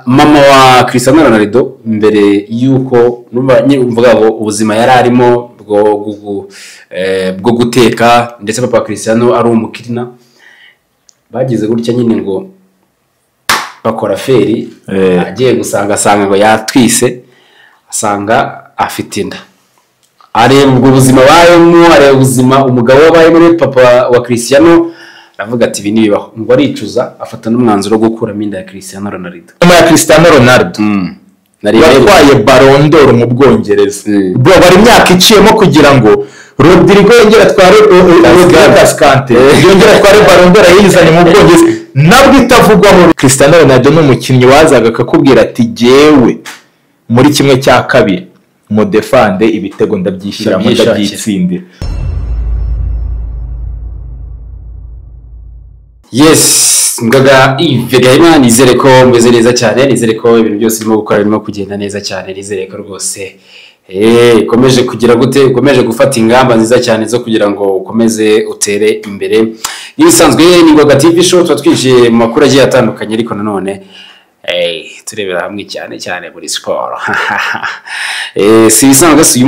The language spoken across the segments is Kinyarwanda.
Mama wa Cristiano Ronaldo mbere yuko numva mvuga ngo ubuzima yari arimo bwo guteka, ndetse papa wa Cristiano ari umukirina, bagize gutya nyine ngo bakora feri, agiye gusanga asanga ngo yatwise, asanga afite inda. Areba ubwo buzima abayemo, areba ubuzima umugabo wabayemo ari papa wa Cristiano, aravuga ati ibi ntibibaho, ngo aricuza, afata n'umwanzuro wo gukuramo inda ya Cristiano Ronaldo. Mama ya Cristiano Ronaldo watwaye Ballon d'Or mu Bwongereza, bro, bari imyaka iciyemo kugira ngo Rodrigo yongere atware, Rodrigo Cascante yongere atware Ballon d'Or yayizanye mu Bwongereza, nabwo itavugwaho. Cristiano Ronaldo ni umukinnyi wazaga akakubwira ati jyewe muri 1/2 mudefande ibitego ndabyishyiramo, ndabyitsindira. Yes, Ngoga Yves Gahima, nizere ko meze neza cyane, nizere ko ibintu byose urimo gukora birimo kugenda neza cyane, nizere ko rwose ukomeje kugira gute, ukomeje gufata ingamba nziza cyane zo kugira ngo ukomeze utere imbere. Nk'ibisanzwe ni Ngoga TV Show, tuba twinjiye mu makuru agiye atandukanye, ariko nanone turebera hamwe cyane cyane muri siporo. Si ibisanzwe, si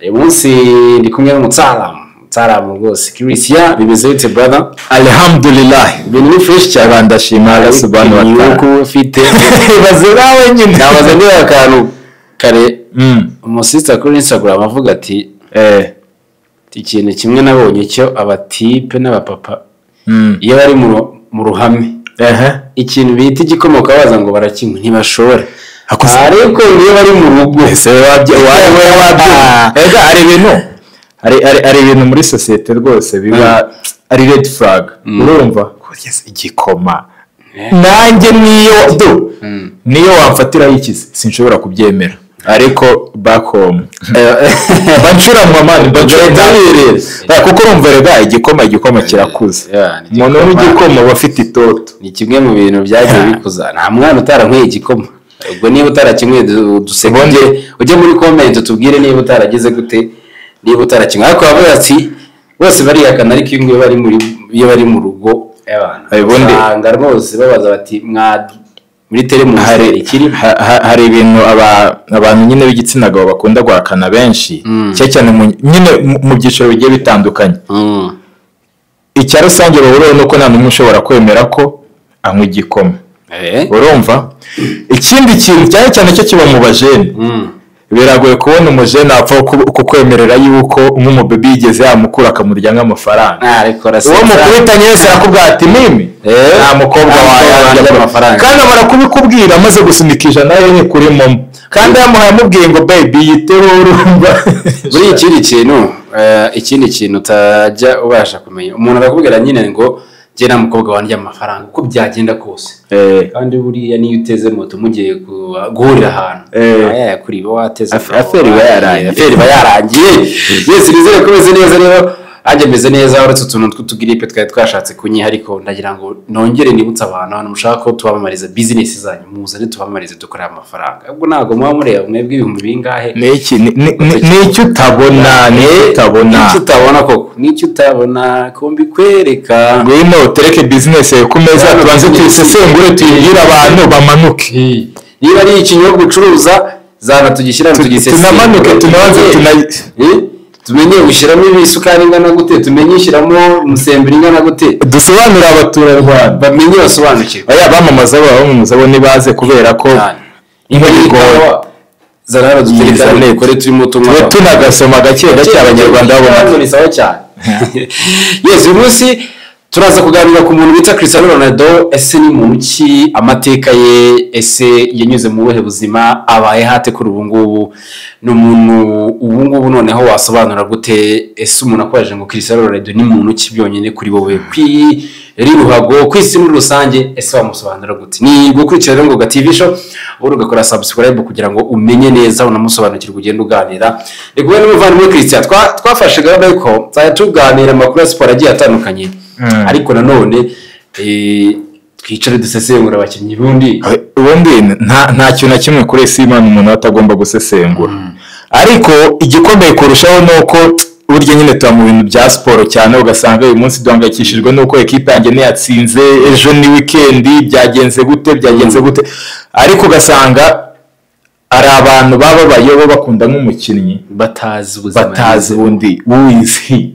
uyu munsi ndi kumwe n'umutaramu rwose Christian, bimeze bite brother? Alhamdulillah, ibintu ni fresh cyane, ndashima Allah subhanahu wa ta'ala. Yuko ufite baze nawe nyine nabaze niba akantu kare umusista kuri Instagram avuga ati ikintu kimwe nabonye cyo abatipe n'abapapa iyo bari mu ruhame ikintu bita igikomoka baza ngo barakinywa ntibashobora, ariko iyo bari mu rugo ese wabye ega ari ibintu ari ibintu muri societe rwose biba ari red flag. Urumva igikoma nanjye niyo do niyo wamfatira yikize sinshobora kubyemera, ariko back home bancuranwa man, bancuranwa kuko urumva rega igikoma kirakuze, umuntu w'igikoma aba afite itoto. Ni kimwe mu bintu byagiye bikuza, nta mwana utaranyweye igikoma. Ubwo niba utarakinyweye duseke, ujye muri comment utubwire niba utarageze gute, niba utarakinywa. Ariko bavuga ati bose barihakana, ariko iyo bari muri iyo bari mu rugo usanga rwose babaza bati mwa muri teremusi ikiri. Hari ibintu abantu nyine b'igitsina gabo bakunda guhakana benshi, cyane cyane nyine mu byiciro bigiye bitandukanye. Icya rusange bahuriyeho ni uko nta n'umwe ushobora kwemera ko anywa igikoma. Urumva ikindi kintu cyane cyane cyo kiba mu bajene, biragoye kubona umujene apfa kukwemerera yuko nk'umubebi yigeze yamukura akamurya nk'amafaranga. Uwo mukubitanye wese arakubwira ati mimi nta mukobwa wayanjye amafaranga, kandi amara kubikubwira amaze gusunika 100 ye kuri momo, kandi yamuhaye amubwiye ngo baby yiteho. Urumva buri ikindi kintu utajya ubasha kumenya, umuntu arakubwira nyine ngo njye nta mukobwa wanjye amafaranga uko byagenda kose, kandi buriya niyo uteze moto mugiye guhurira ahantu aya kuri bo wateze aferi iba yarangiye. Yes, nizere ko meze neza rero, nanjye meze neza uretse utuntu tw'utugiripe twari twashatse kunyiha, ariko ndagira ngo nongere nibutse abantu mushaka ko tubamamariza business zanyu, muzane tubamamarize dukorera amafaranga. Ubwo ntabwo muba mureba mwebwe ibihumbi bingahe, n'iki utabona, n'iki utabona koko, n'iki utabona ko mbikwereka. Ngwino utereke business yawe ku meza, tubanze tuyisesengure tuyibwire abantu bamanuke. Niba ari ikinyobwa ucuruza zana tugishyira tugisesengure, tunamanuke tunabanze tumenye ushyiramo isukari ingana gute, tumenye ushyiramo umusemburo ingana gute, dusobanurire abaturarwanda bamenye basobanukirwe. Oya bamamaza bo nibaze kubera ko zana dutereka dukore turimo tunywa tunagasoma gake gake abanyarwanda babona ni sawa cyane. Yes, uyu munsi turaza kuganira ku muntu bita Cristiano Ronaldo. Ese ni muntu ki, amateka ye, ese yanyuze mu buhe buzima, abaye hate kuri ubu ngubu, ni umuntu ubu ngubu noneho wasobanura gute? Ese umuntu akwaje ngo Cristiano Ronaldo ni muntu ki byonyine kuri wowe, kuri ruhago, ku isi muri rusange, ese wamusobanura gute? Ni gukurikira Ngoga TV Show, ubundi ugakora subscribe kugira ngo umenye neza unamusobanukirwe, ugende uganira. Ndi kumwe n'umuvandimwe Christian, twafashe gahunda yuko tuzajya tuganira amakuru ya siporo agiye atandukanye, ariko nanone twicare dusesengura abakinnyi. Bundi nta kintu na kimwe kuri isi Imana umuntu atagomba gusesengura, ariko igikomeye kurushaho ni uko Burya nyine tuba mu bintu bya siporo cyane, ugasanga uyu munsi duhangayikishijwe n'uko ekipe yanjye ntiyatsinze, ejo ni wikendi byagenze gute, byagenze gute, ariko ugasanga hari abantu bababaye bo bakunda nk'umukinnyi batazi ubuzima, batazi ubundi wizi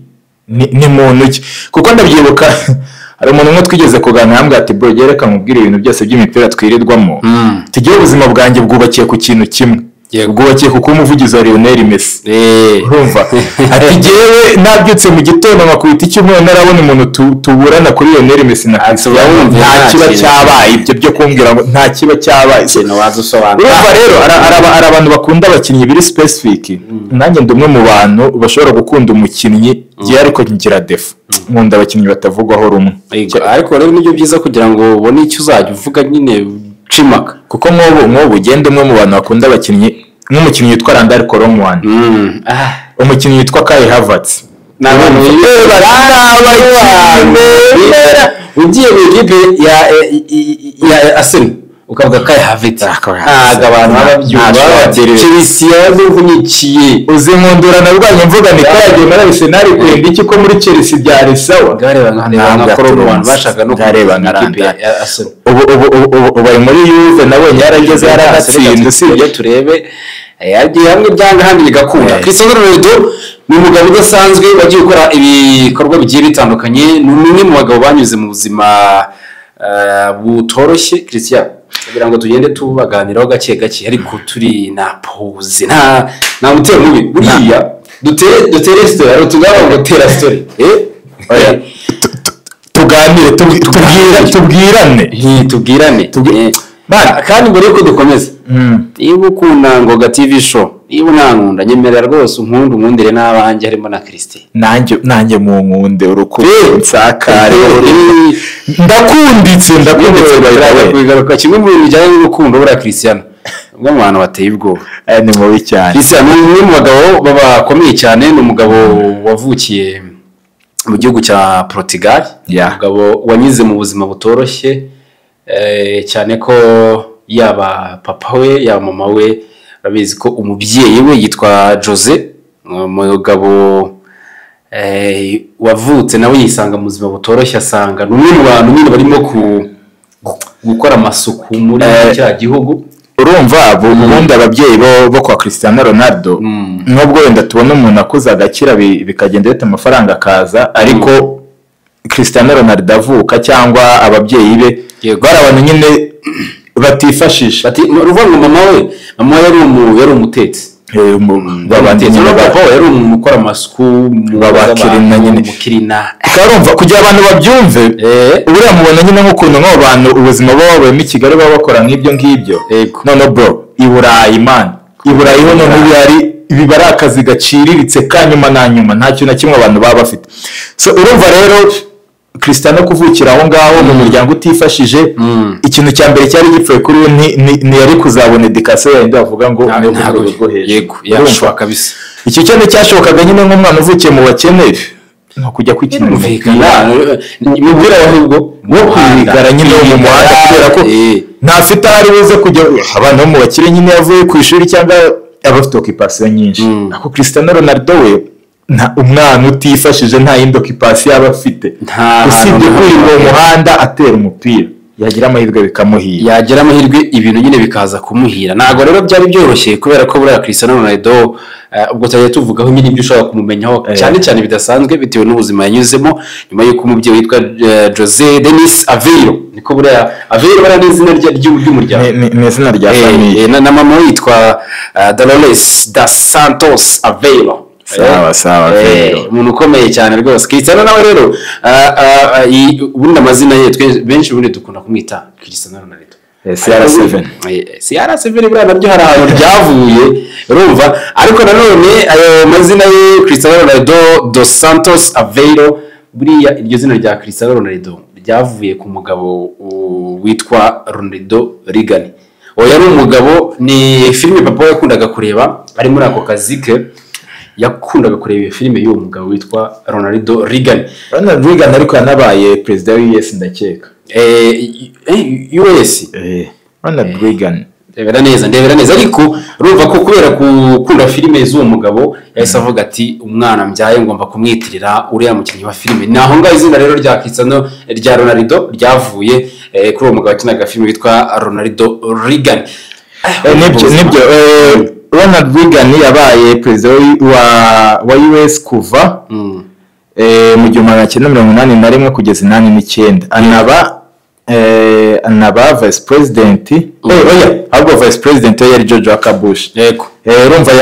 ni muntu ki. Kuko ndabyibuka hari umuntu umwe twigeze kuganira ambwira ati bro reka nkubwire ibintu byose by'imipira twirirwamo, tugiye ubuzima bwanjye bwubakiye ku kintu kimwe, bwubakiye ku kuba umuvugizi wa Lionel Messi. Urumva ati jyewe nabyutse mu gitondo nkakubita icyumweru narabona umuntu tuburana kuri Lionel Messi na Cristiano, nta kiba cyabaye, ibyo byo kumbwira ngo nta kiba cyabaye. Urumva rero hari abantu bakunda abakinnyi biri specific. Nanjye ndi umwe mu bantu bashobora gukunda umukinnyi gihe, ariko ngira defo nkunda abakinnyi batavugwaho rumwe. Ariko rero nibyo byiza kugira ngo ubone icyo uzajya uvuga nyine cimaka, kuko nk'ubu ugenda umwe mu bantu bakunda abakinnyi nk'umukinnyi witwa Randal Kolo Muani, umukinnyi witwa Kai Havertz, ugiye mu ikipe ya Arsenal ukavuga Kai Havertz, ntabwo abantu babyumva, Chelsea yaravunikiye. Uzi nkundura narwanye mvuga ni ko yagiye muri Arsenal kwenda iki ko muri Chelsea byari sawa, nka Kolo Muani bashaka no kureba nka ikipe ya Arsenal. Ubu ari muri Juve nabonye yarageze yaranatsinze, usibye turebe yagiye hamwe byanga handi bigakunda. Cristiano Ronaldo ni umugabo udasanzwe wagiye gukora ibikorwa bigiye bitandukanye, ni umwe mu bagabo banyuze mu buzima butoroshye. Christian, kugira ngo tugende tubaganiraho gake gake, ariko turi na pause, nta mutero mubi buriya dutere story, tugaba ngo tera story, tuganire, tubwirane, tubwirane. Kandi mbere yuko dukomeza, niba ukunda Ngoga TV show, niba unankunda nyemerera rwose unkunda unkundire n'abanjye harimo na Christine. Nanjye mu nkunde urukundo nsakare, ndakunditse bigaruka kimwe mu bintu bijyanye n'urukundo. Buriya Christian umwe mu bantu bateye ubwoba, ni mubi cyane. Christian ni umwe mu bagabo bakomeye cyane, ni umugabo wavukiye mu gihugu cya Portugal, umugabo wanyuze mu buzima butoroshye, cyane ko yaba papa we yaba mama we urabizi ko umubyeyi we yitwa Jose, umugabo wavutse nawe yisanga mu buzima butoroshye, asanga ni umwe mu bantu nyine barimo gukora amasuku muri cya gihugu. Urumva ubundi ababyeyi bo kwa Cristiano Ronaldo, nubwo wenda tubona umuntu akuze agakira bikagenda bita amafaranga akaza, ariko Cristiano Ronaldo avuka cyangwa ababyeyi be bari abantu nyine batifashisha. Uruvuga ngo mama we yari umutetsi, papa we yari umuntu ukora amasuku, babakirina nyine, urumva kugira abantu babyumve. Buriya mubona nyine nk'ukuntu nk'abo bantu ubuzima baba babayemo i Kigali baba bakora nk'ibyo ngibyo. None bro i Burayi man, i Burayi ho none biba ari akazi gaciriritse ka nyuma na nyuma, nta kintu na kimwe abantu baba bafite. So urumva rero Cristiano kuvukira aho ngaho mu muryango utifashije, ikintu cya mbere cyari gipfuye kuri we ni yari kuzabona education yindi bavuga ngo yego yashobora kabisa. Icyo cyane cyashobokaga nyine nk'umwana uvukiye mu bakene no kujya kwikinira umupira, ahubwo wo kwigara nyine mu muhanda, kubera ko ntafite aho ari buze kujya. Abana bo mu bakire nyine yavuye ku ishuri cyangwa abafite occupation nyinshi, ako Cristiano Ronaldo we umwana utifashije nta yindi occupation yaba afite usibye kwirirwa mu muhanda atera umupira, yagira amahirwe bikamuhira, yagira amahirwe ibintu nyine bikaza kumuhira. Ntabwo rero byari byoroshye kubera ko buriya Cristiano Ronaldo ubwo tujya tuvugaho nyine ibyo ushobora kumumenyaho cyane cyane bidasanzwe bitewe n'ubuzima yanyuzemo, nyuma y'uko umubyeyi witwa Jose Denis Aveiro, niko buriya Aveiro buriya ni izina ry'umuryango, ni izina rya famille, na mama we yitwa Dolores da Santos Aveiro. Sawa sawa, umuntu ukomeye cyane rwose Cristiano nawe rero ubundi amazina ye benshi ubundi dukunda kumwita Cristiano Ronaldo, CR7, CR7 buriya nabyo hari ahantu ryavuye urumva, ariko nanone ayo mazina ye Cristiano Ronaldo dos Santos Aveiro, buriya iryo zina rya Cristiano Ronaldo ryavuye ku mugabo witwa Ronaldo Reagan. Oya yari umugabo, ni filime papa yakundaga kureba ari muri ako kazi ke, yakundaga kureba iyo filime y'uwo mugabo witwa Ronaldo Reagan. Ronald Reagan ariko yanabaye perezida wa US ndakeka. US? Ronald Reagan. Ndebera neza, ndebera neza. Ariko urumva ko kubera gukunda filime z'uwo mugabo, yahise avuga ati: "Umwana mbyaye ngomba kumwitirira uriya mukinnyi wa filime." Ni aho ngaho izina rero rya Cristiano, rya Ronaldo ryavuye, kuri uwo mugabo wakinaga filime witwa Ronald Reagan. Nibyo, Ronald Reagan yabaye perezida wa US kuva mu 1981 kugeza 89, anaba vice president, oya, ahubwo vice president we yari George Walker Bush. Urumva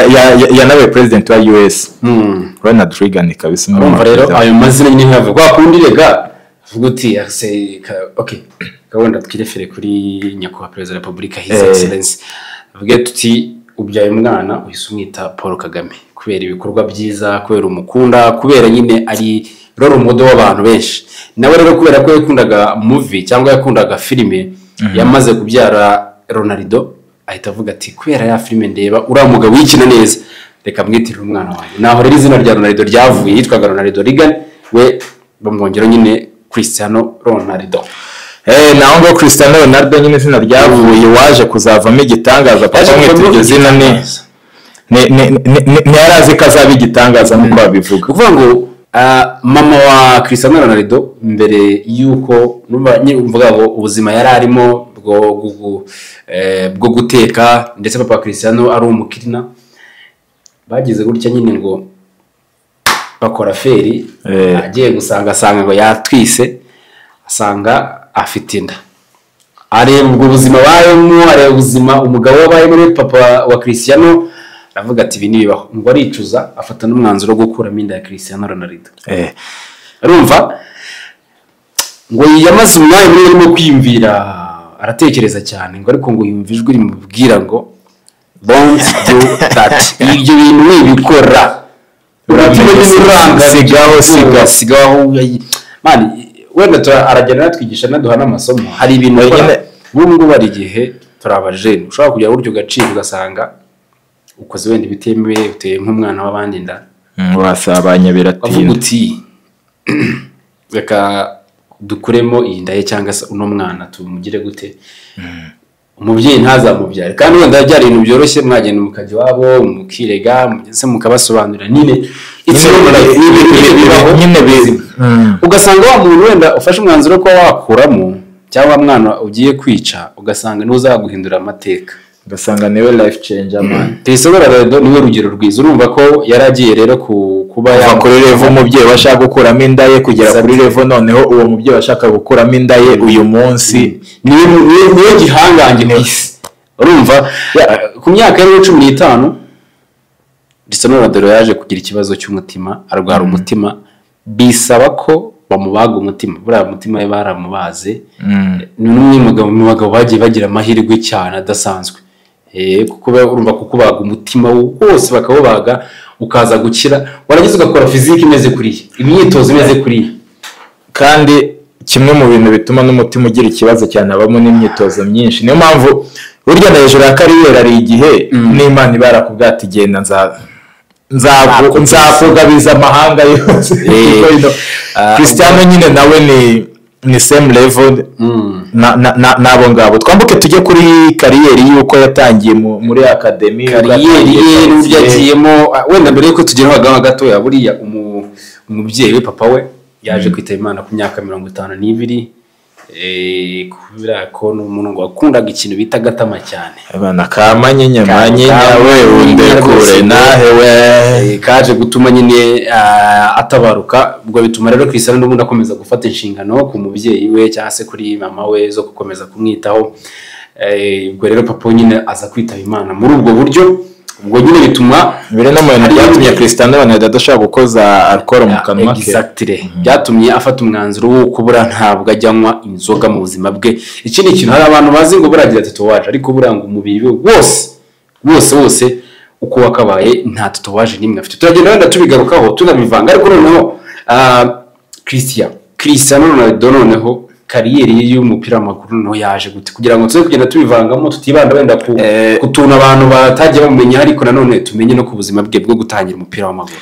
yanabaye president wa US. Ronald Reagan kabisa umwe mu Urumva rero baperezida. Ayo mazina nyine ntiyavuga kwa kundi rega uvuga uti ase okay, gahunda twirefere kuri nyakubahwa perezida wa repubulika, His Excellence, tuvuge tuti ubyaye umwana uhise umwita Paul Kagame kubera ibikorwa byiza, kubera umukunda, kubera nyine ari role model w'abantu benshi. Nawe rero kubera ko yakundaga movie cyangwa yakundaga filime, yamaze kubyara Ronaldo ahita avuga ati: "Kubera ya filime ndeba, uriya mugabo uyikina neza, reka mwitirire umwana wanjye." Naho rero izina rya Ronaldo ryavuye. Yitwaga Ronald Reagan, we bamwongera nyine Cristiano Ronaldo. Naho ngo Cristiano Ronaldo nyine izina ryavuye, waje kuzavamo igitangaza. Papa Yaje mwita kuvamo iryo zina ni igitangaza. Ntiyari azi ko azaba igitangaza nk'uko babivuga. Ni ukuvuga ngo mama wa Cristiano Ronaldo, mbere y'uko numva nyine mvuga ngo ubuzima yari arimo bwo guteka, ndetse papa wa Cristiano ari umukirina, bagize gutya nyine ngo bakora feri. Agiye gusanga asanga ngo yatwise, asanga afite inda. Areba ubwo buzima abayemo, areba ubuzima umugabo we abayemo, ari papa wa Cristiano, aravuga ati: "Ibi ntibibaho." Ngo aricuza, afata n'umwanzuro wo gukuramo inda ya Cristiano Ronaldo. Urumva ngo yamaze umwanya munini arimo kwiyumvira, aratekereza cyane ngo, ariko ngo yumva ijwi rimubwira ngo: "Don't do that, ibyo bintu wibikora." Umutima nyine uranga. Sigaho, sigaho. Sigaho man. Wenda aragenda anatwigisha, anaduha n'amasomo. Hari ibintu Oya, ukora nk'ubu ngubu, hari igihe turi abajene ushobora kujya buryo ugacika, ugasanga ukoze wenda ibitemewe, uteye nk'umwana w'abandi inda. Wasabanya Wavuga biratinda. uti: "Reka dukuremo iyi nda ye, cyangwa se uno mwana tumugire gute, umubyeyi ntazamubyare." Kandi wenda byari ibintu byoroshye, mwagenda mukajya iwabo mukirega, ndetse mukabasobanurira nyine. It's normal life, ni ibintu bibaho nyine mu buzima. Ugasanga wa muntu wenda ufashe umwanzuro wo kuba wakuramo, cyangwa wa mwana ugiye kwica, ugasanga niwe uzaguhindura amateka. Ugasanga niwe life changer, man. Cristiano Ronaldo niwe rugero rwiza. Urumva ko yari agiye rero kuba Kuva kuri level umubyeyi washaka gukuramo inda ye kugera kuri level noneho uwo mubyeyi washaka gukuramo inda ye uyu munsi niwe gihangange ku isi. Urumva ku myaka ye 15, Cristiano Ronaldo yaje kugira ikibazo cy'umutima, arwara umutima, bisaba ko bamubaga umutima. Buriya umutima we baramubaze. Ni umwe mu bagabo bagiye bagira amahirwe cyane adasanzwe, kuko urumva kukubaga umutima wose, bakawubaga ukaza gukira, warangiza ugakora physique imeze kuriya, imyitozo imeze kuriya. Kandi kimwe mu bintu bituma n'umutima ugira ikibazo cyane habamo n'imyitozo myinshi. Niyo mpamvu burya na hejuru ya carrière hari igihe n'Imana iba yarakubwiye ati: "Genda, nzakugabiza amahanga yose." Kuko Cristiano nyine nawe ni same level n'abo ngabo. Twambuke tujye kuri carrière y'uko yatangiye muri academy. Carrière ye n'uburyo yagiyemo. Wenda mbere yuko tugeraho agaho gatoya, buriya umubyeyi we, papa we, yaje kwitaba Imana ku myaka 52, kubera ko ni umuntu ngo wakundaga ikintu bita agatama cyane. Abana kamanyinya manyinya we undekure Rwose. Nahe we. Kaje gutuma nyine atabaruka. Ubwo bituma rero Cristiano n'ubundi akomeza gufata inshingano ku mubyeyi we, cyangwa se kuri mama we, zo gukomeza kumwitaho. Ubwo rero papa we nyine aza kwitaba Imana muri ubwo buryo. Ubwo nyine bituma Biri no mu bintu byatumye Cristiano Ronaldo adashobora gukoza alcohol mu kanwa ke. Exactly. Byatumye afata umwanzuro w'uko buriya ntabwo ajya anywa inzoga mu buzima bwe. Ikindi kintu, hari abantu bazi ngo buriya agira tatouage, ariko buriya ngo umubiri we wose wose wose uko wakabaye nta tatouage n'imwe afite. Turagenda wenda tubigarukaho, tunabivanga. Ariko noneho Cristiano Ronaldo noneho carrière ye y'umupira w'amaguru noneho yaje gute, kugira ngo tuze kugenda tubivangamo, tutibanda wenda ku tuntu abantu batagiye bamumenya, ariko nanone tumenye no ku buzima bwe bwo gutangira umupira w'amaguru.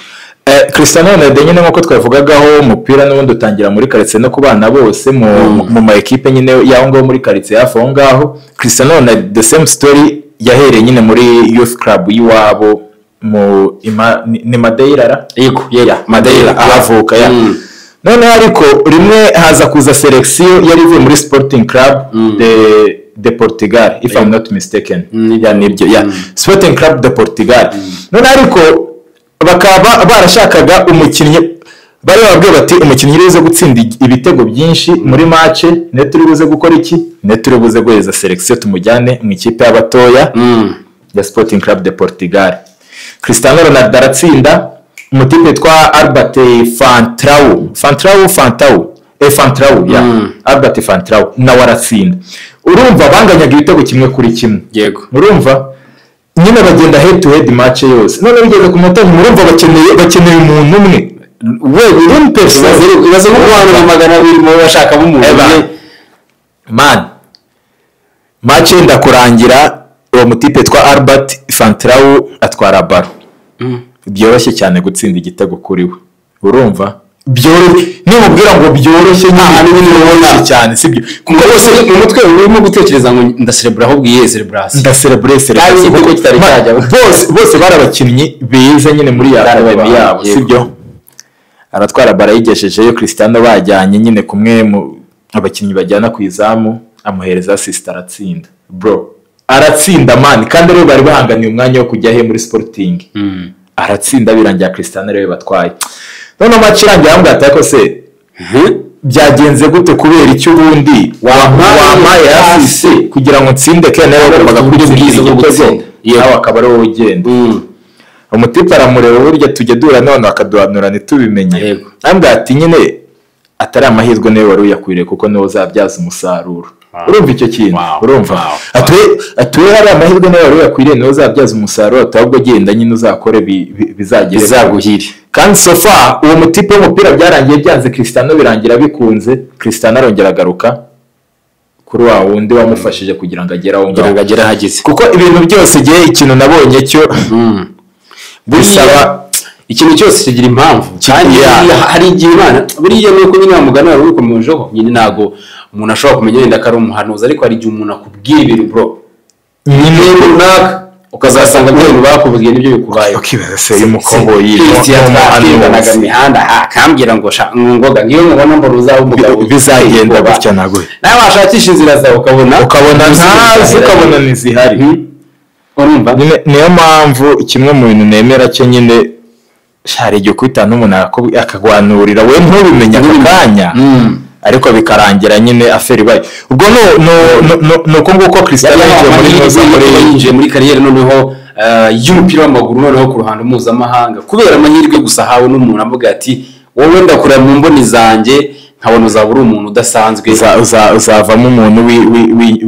Cristiano Ronaldo nyine nk'uko twavugagaho, umupira n'ubundi utangira muri karitsiye no ku bana bose mu ma ekipe nyine y'aho ngaho muri karitsiye hafi aho ngaho. Cristiano Ronaldo, the same story, yahereye nyine muri youth club y'iwabo mu ni Madeira. Yego. Madeira ahavuka ya. Noneho ariko rimwe haza kuza selection yari ivuye muri Sporting Club de Portugal, if I'm not mistaken. Ya, nibyo ya, Sporting Club de Portugal. Noneho ariko bakaba barashakaga umukinnyi, bari bababwiye bati: "Umukinnyi uri buze gutsinda ibitego byinshi muri match, ne turi buze gukora iki, ne turi buze guheza selection, tumujyane mu ikipe y'abatoya ya Sporting Club de Portugal." Cristiano Ronaldo aratsinda, umutipe witwa Albert Fantrau, Fantrau, Fantau, Fantrau ya. Albert Fantrau nawe aratsinda. Urumva banganyaga ibitego 1-1. Urumva nyine bagenda head to head match yose. None bigeze ku munota nyuma, urumva bakeneye umuntu umwe wenyine, une personne. Ibaze nko bantu nka 200 mu bashakamo umuntu Eba. umwe. Man, match yenda kurangira, uwo mutipe witwa Albert Fantrau atwara ballon. Byoroshye cyane gutsinda igitego kuri we. Urumva byoroshye, nimubwira ngo byoroshye Ah, nyine ni byoroshye cyane, sibyo? Kuko bose mu mutwe urimo gutekereza ngo ndaserebura, ahubwo iyihe celebration? Ndaserebure. Kandi Celebration igitego kitari cyajya. Bose bari abakinnyi beza nyine muri ya Bari academy abahanga, yabo, sibyo? Aratwara ballon, ayigejejeyo Cristiano, bajyanye nyine kumwe mu abakinnyi bajyana ku izamu, amuhereza assist, aratsinda bro, aratsinda man. Kandi rero bari bahanganiye umwanya wo kujya he muri Sporting. Aratsinda, birangira Cristiano ariwe batwaye. Noneho match irangiye, arambwira ati: "Ariko se byagenze gute? Kubera icyo ubundi wampaye assist kugira ngo ntsinde, kandi nawe wagombaga Uburyo kutsindira bwiza bwo igitego, gutsinda. Yego. nawe akaba ari wowe ugenda." Umutipe aramureba, burya tujya duhura none akaduhanura ntitubimenye. Arambwira ati nyine atari amahirwe, niwe wari uyakwiriye kuko niwe uzabyaza umusaruro. Urumva icyo kintu? Urumva atuye hari amahirwe, niwe wari uyakwiriye, niwe uzabyaza umusaruro, ati ahubwo genda nyine uzakore bizagere Bizaguhire. Kandi so far uwo mutipe w'umupira byarangiye byanze Cristiano, birangira bikunze. Cristiano arongera agaruka kuri wa wundi wamufashije kugira ngo agere aho Kugira ngaho. ngo agere ahageze. Kuko ibintu byose, igihe ikintu nabonye cyo bisaba Ikintu cyose kigira impamvu kandi buriya hari igihe Imana, buriya nuko nyine wa mugani wari ubikomejeho nyine, ntabwo umuntu ashobora kumenya wenda ko ari umuhanuzi, ariko hari igihe umuntu akubwira ibintu bro nyine runaka, ukazasanga bya bintu bakubwiye nibyo bikubayeho. Ukibaza se uyu mukoboyi Christian ni twakindanaga umuhanuzi? Imihanda akambwira ngo sha ngoga ngiyo mubona mbona uzaba umugabo Bizagenda uteye gutya na gutya. Nawe washakisha inzira zawe ukabona Ukabona ntazi, ukabona ntizihari. Urumva. Nyine niyo mpamvu kimwe mu bintu nemera cyo nyine, hari igihe ukubita n'umuntu akagwanurira, we ntubimenye ako kanya, ariko bikarangira nyine affaire ibaye. Ubwo ni uko nguko Cristiano yinjiye muri amahirwe muri yinjiye muri carrière noneho y'umupira w'amaguru, noneho ku ruhando mpuzamahanga, kubera amahirwe gusa ahawe n'umuntu avuga ati: "Wowe ndakureba mu mboni zanjye nkabona uzaba uri umuntu udasanzwe." Uzavamo umuntu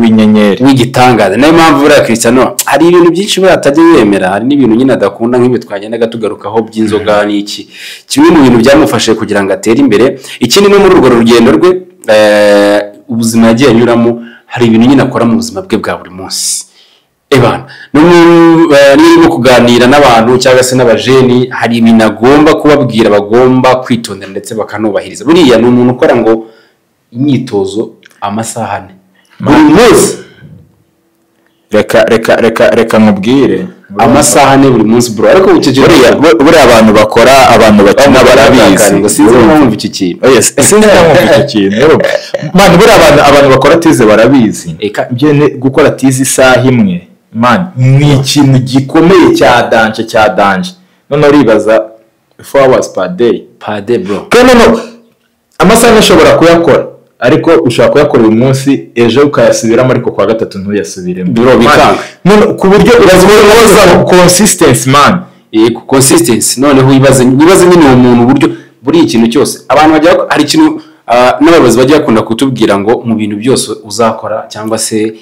w'inyenyeri. W'igitangaza. Niyo mpamvu buriya Cristiano hari ibintu byinshi buriya atajya yemera, hari n'ibintu nyine adakunda nk'ibyo twagendaga tugarukaho by'inzoga n'iki, kimwe mu bintu byamufashije kugira ngo atere imbere. Ikindi no muri urwo rugendo rwe, ubuzima yagiye anyuramo, hari ibintu nyine akora mu buzima bwe bwa buri munsi. Ebana no niba urimo kuganira n'abantu cyangwa se n'abajeni, hari ibintu agomba kubabwira bagomba kwitondera ndetse bakanubahiriza. Buriya ni umuntu ukora ngo imyitozo amasaha 4 buri munsi. Reka nkubwire. Amasaha 4 buri munsi bro, ariko bucece. Buriya abantu bakora, abantu bakina barabizi. Ngo sinzi niba wumva iki kintu. Oh, yes. Sinzi niba wumva icyo kintu. Urumva? Man, buriya abantu bakora tize barabizi. Ibyo ni gukora tize isaha imwe, man, ni ikintu gikomeye cya danger, cya danger. Noneho uribaza 4 hours per day. Per day bro. Kandi noneho amasaha ane ushobora kuyakora, ariko ushobora kuyakora uyu munsi, ejo ukayasubiramo, ariko kuwa gatatu ntuyasubiremo. Bro, bikanga. Man, none ku buryo uraza consistency, man. Yego, consistency. Noneho wibaze nyine uwo muntu uburyo buri ikintu cyose abantu bajya, hari ikintu n'abayobozi bajya bakunda kutubwira ngo mu bintu byose uzakora cyangwa se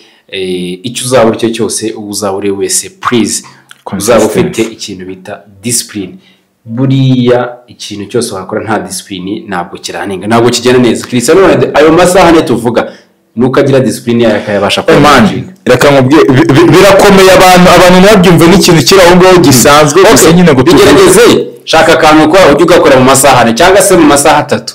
icyo uzaba uri cyo cyose, uwo uzaba uri wese, please uzaba ufite Consistency. ikintu bita discipline. Buriya ikintu cyose wakora nta discipline ntabwo kiraninga, ntabwo kigenda neza. Cristiano Ronaldo ayo masaha ane tuvuga nuko agira discipline yayo akayabasha Man, kuyamanjinga. Reka nkubwire, birakomeye, abantu ntibabyumve nk'ikintu kiri aho ngaho gisanzwe gusa nyine ngo Bigerageze. Shaka akantu ukora ujye ugakora mu masaha 4 cyangwa se mu masaha 3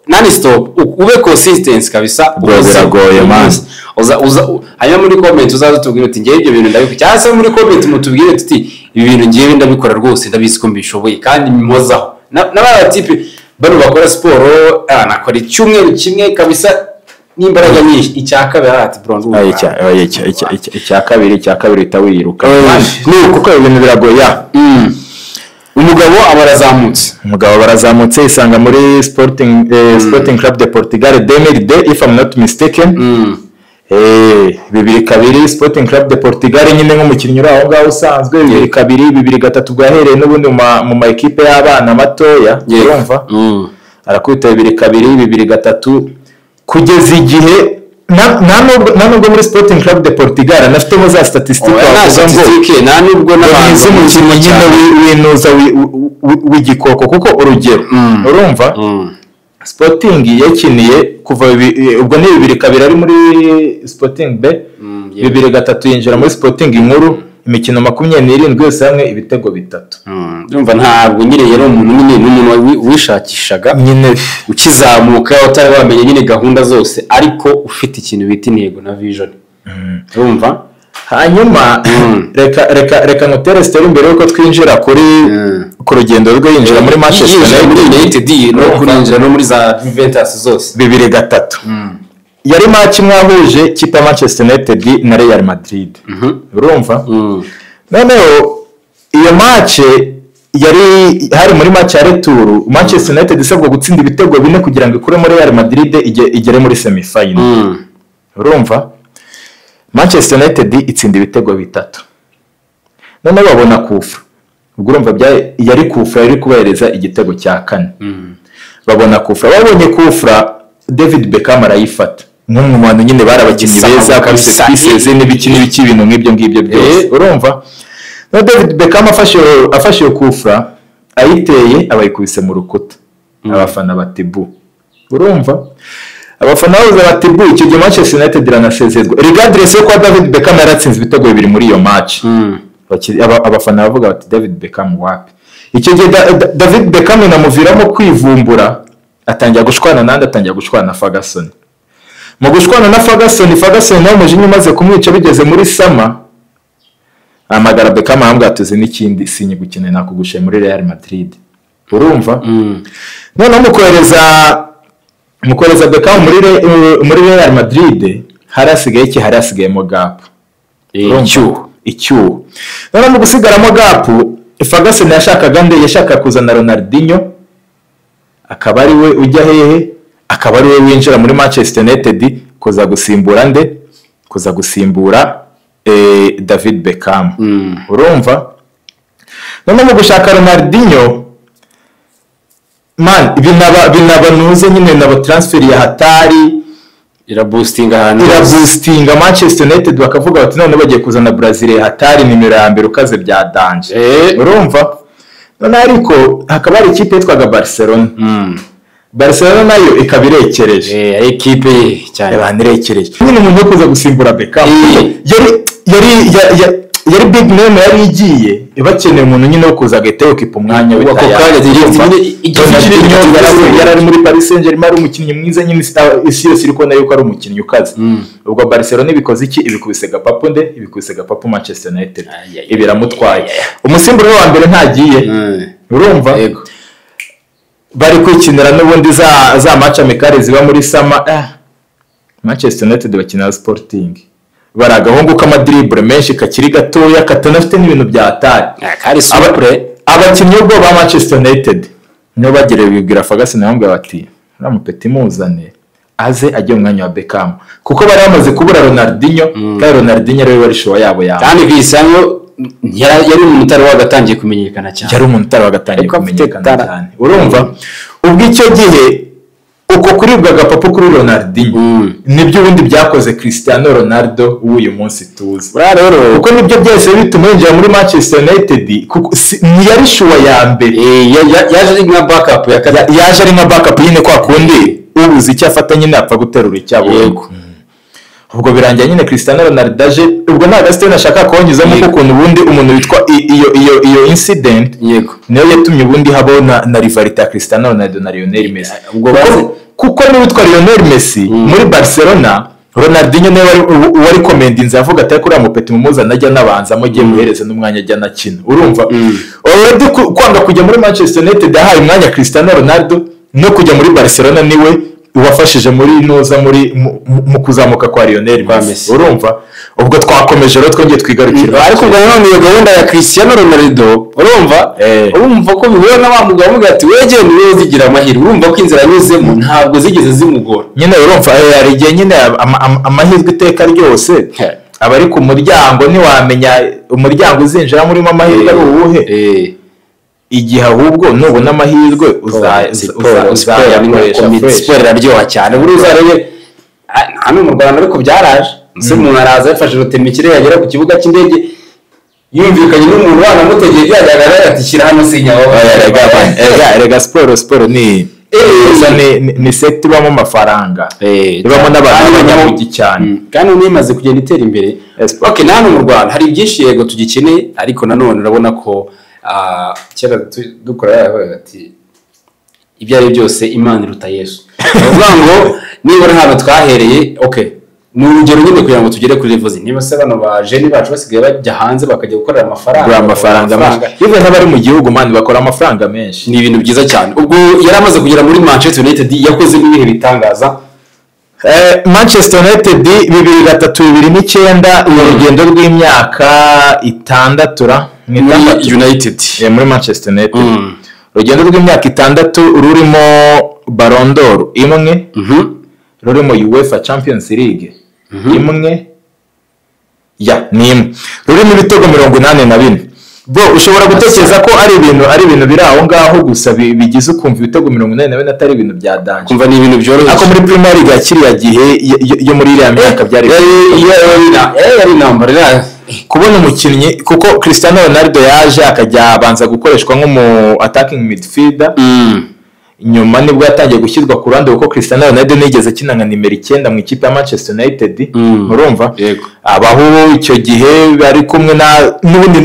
non stop, ube consistency kabisa. Biragoye man. Uza hanyuma muri comment uzaza utubwire uti ngewe ibyo bintu ndabikora, cyangwa se muri comment mutubwire tuti ibi bintu ngewe ndabikora rwose, ndabizi ko mbishoboye kandi mpozaho. N'aba type bano bakora siporo, nakora icyumweru kimwe kabisa n'imbaraga nyinshi, icya kabiri ati bro ndumva. Icya kabiri uhita wiruka kuko ibintu biragoye. Umugabo aba arazamutse, umugabo barazamutse isanga muri Sporting Club de Portugal 2002 if I'm not mistaken. 2002 Sporting Club de Portugal nyine nk'umukinnyi uri aho ngaho usanzwe. 2002 2003 bwahereye n'ubundi mu ma equipe y'abana matoya, urumva arakubita 2002 2003 kugeza igihe nta nubwo muri Sporting Club de Portugal anafitemo za statistique nta nubwo n'abantu umukinnyi nyine w'inuza w'igikoko, kuko urugero urumva Sporting yakiniye kuva ubwo ni 2002 ari muri Sporting B, 2003 yinjira muri Sporting inkuru, imikino 27 yose hamwe ibitego 3. Ndumva ntabwo nyine yari umuntu nyine n'umuntu wishakishaga nyine ukizamuka utari wamenye nyine gahunda zose, ariko ufite ikintu bita intego na vision. Urumva hanyuma reka ngutere story mbere yuko twinjira kuri ku rugendo rwe yinjira muri Manchester United no kurinjira no muri za Juventus zose. 2003 yari match mwahuje kipe ya Manchester United na Real Madrid. Urumva noneho iyo match yari hari muri match ya retour, Manchester United isabwa gutsinda ibitego 4 kugira ngo ikure muri Real Madrid igere muri semi final. Urumva Manchester United itsinda ibitego 3, noneho babona kufra. Ubwo urumva yari kufra yari kubahereza igitego cya 4. Babona kufra, babonye kufra David Beckham arayifata nk'umwe mu bantu nyine bari abakinnyi beza kuri set n'ibiki n'ibiki ibintu nk'ibyo ngibyo byose. Urumva no David Beckham afashe iyo kufra ayiteye abayikubise mu rukuta, abafana bati bu. Urumva abafana bavuze bati bu. Icyo gihe Manchester United iranasezerwa regardless yo kwa David Beckham yaratsinze ibitego 2 muri iyo match. Abafana bavuga bati David Beckham wapi. Icyo gihe David Beckham inamuviramo kwivumbura, atangira gushwana nande, atangira gushwana na Ferguson. Mu gushwana na Ferguson, Ferguson nawe umujinya umaze kumwica bigeze muri sama, amagara Beckham ahambwa atuze n'ikindi sinyigukeneye nakugushe muri Real Madrid. Urumva noneho mukohereza Beckham muri Real Madrid, harasigaye iki? Harasigayemo gap, icyuho. Noneho mu gusigaramo gap, Ferguson yashakaga nde? Yashakaga kuzana Ronaldinho akaba ari we ujya hehe, akaba ari we winjira muri Manchester United kuza gusimbura nde? Kuza gusimbura David Beckham. Urumva none mu gushaka Ronaldinho man binabanuze nyine nabo transfer ya hatari iraboostinga ahantu, iraboostinga Manchester United, bakavuga bati none bagiye kuzana Brazil ya hatari nimero ya mbere ukaze bya danger. Urumva none ariko hakaba hari ikipe yitwaga Barcelona. Barcelona nayo ikaba irekereje. Ekipe cyane banirekereje nyine umuntu kuza gusimbura Beckham yari big name yari igiye ibakeneye umuntu nyine wo kuza agahita yokipa umwanya we. Yari ari muri Paris Saint-Germain ari umukinnyi mwiza nyine, isi yose iri kubona yuko ari umukinnyi ukaze. Ubwo Barcelona ibikoze iki? Ibikubise gapapu nde? Ibikubise gapapu Manchester United, ibiramutwaye. Umusimbura wa mbere ntagiye. Urumva bari kwikinira n'ubundi za match amicale ziba muri sama. Manchester United bakina Sporting, bari agahungu k'amadribble menshi kakiri gatoya katanafite n'ibintu bya atari kari supre. Abakinnyi ubwo ba Manchester United nibo bagere bibwira Ferguson bamubwira bati uramupeti muzane aze ajye mu mwanya wa Beckham, kuko bari bamaze kubura Ronaldinho, kandi Ronaldinho ariwe wari showa yabo yabo, kandi Cristiano yari umuntu utari wagatangiye kumenyekana cyane, yari umuntu utari wagatangiye kumenyekana cyane. Urumva ubwo icyo gihe uko kuribwa agapapu kuri Ronaldinho nibyo ubundi byakoze Cristiano Ronaldo w'uyu munsi tuzi. Kuko nibyo byose bituma yinjira muri Manchester United, kuko ntiyari shuwa ya mbere, yaje ari nka backup ya kabiri, yaje ari nka backup nyine kwa kundi ubuze icyo afata nyine apfa guterura icyabo. Ubwo birangira nyine Cristiano Ronaldo aje, ubwo nta gasiteni ashaka kuhanyuzamo, kuko ukuntu ubundi umuntu witwa iyo incident niyo yatumye ubundi habaho na rivalité ya Cristiano Ronaldo na Lionel Messi. Kuko n'uwitwa Lionel Messi muri Barcelona, Ronaldinho niwe wari commendinze, avuga ati kuriya mupeti mumuzana ajya anabanzamo, agiye muhereza n'umwanya ajya anakina. Urumva already kwanga kujya muri Manchester United yahaye umwanya Cristiano Ronaldo, no kujya muri Barcelona niwe wafashije muri noza muri mu kuzamuka kwa Lionel Messi. Urumva ubwo twakomeje rero twongeye twigarukira. Ariko ubwo nanone iyo gahunda ya Cristiano Ronaldo, urumva ko bihura na wa mugabo avuga ati wegeye niwe uzigira amahirwe. Urumva ko inzira anyuzemo ntabwo zigeze zimugora nyine. Urumva hari igihe nyine amahirwe iteka ryose aba ari ku muryango, ntiwamenya umuryango uzinjiramo urimo amahirwe ari uwuhe. Igihe ahubwo nubona amahirwe uzayakoresha. Siporo iraryoha cyane, buri uzarebe hano mu Rwanda ariko byaraje. Ese umuntu araza yafashe rutemikire, yagera ku kibuga cy'indege yumvikanye n'umuntu wanamutegeye, byajyaga ati shyira hano sinyaho. Erega siporo ni sector ibamo amafaranga, ibamo n'abantu b'abanyamugi cyane, kandi nimaze kugenda itera imbere. Okay, na hano mu Rwanda hari byinshi yego tugikeneye, ariko nanone urabona ko kera dukora yavuga ati ibyo ari byose Imana iruta Yesu. Uvuga ngo nibura hano twahereye, okay, ni urugero nyine kugira ngo tugere kuri level. Niba se bano ba jeni bacu basigaye bajya hanze bakajya gukorera amafaranga, yewe n'abari mu gihugu man bakora amafaranga menshi, ni ibintu byiza cyane. Ubwo yari amaze kugera muri Manchester United, yakoze ibihe bitangaza. Manchester United 2003 2009, urugendo rw'imyaka 6 muri United, muri Manchester United urugendo rw'imyaka 6 rurimo Ballon d'Or imwe, rurimo UEFA Champions League imwe, ya ni imwe, rurimo ibitego 84. Bo ushobora gutekereza ko ari ibintu biri aho ngaho gusa bigize ukumva ibitego 84 atari ibintu bya danger, kumva ni ibintu byoroshye. Ako muri Premier League yakiriya gihe yo muri iriya myaka byari yari intambara kubona umukinnyi, kuko Cristiano Ronaldo yaje akajya abanza gukoreshwa nk'umu attacking midfielder, nyuma nibwo yatangiye gushyirwa ku ruhande, kuko Cristiano Ronaldo nigeze akina nka nimero 9 mu ikipe ya Manchester United. Urumva abaho icyo gihe bari kumwe na n'ubundi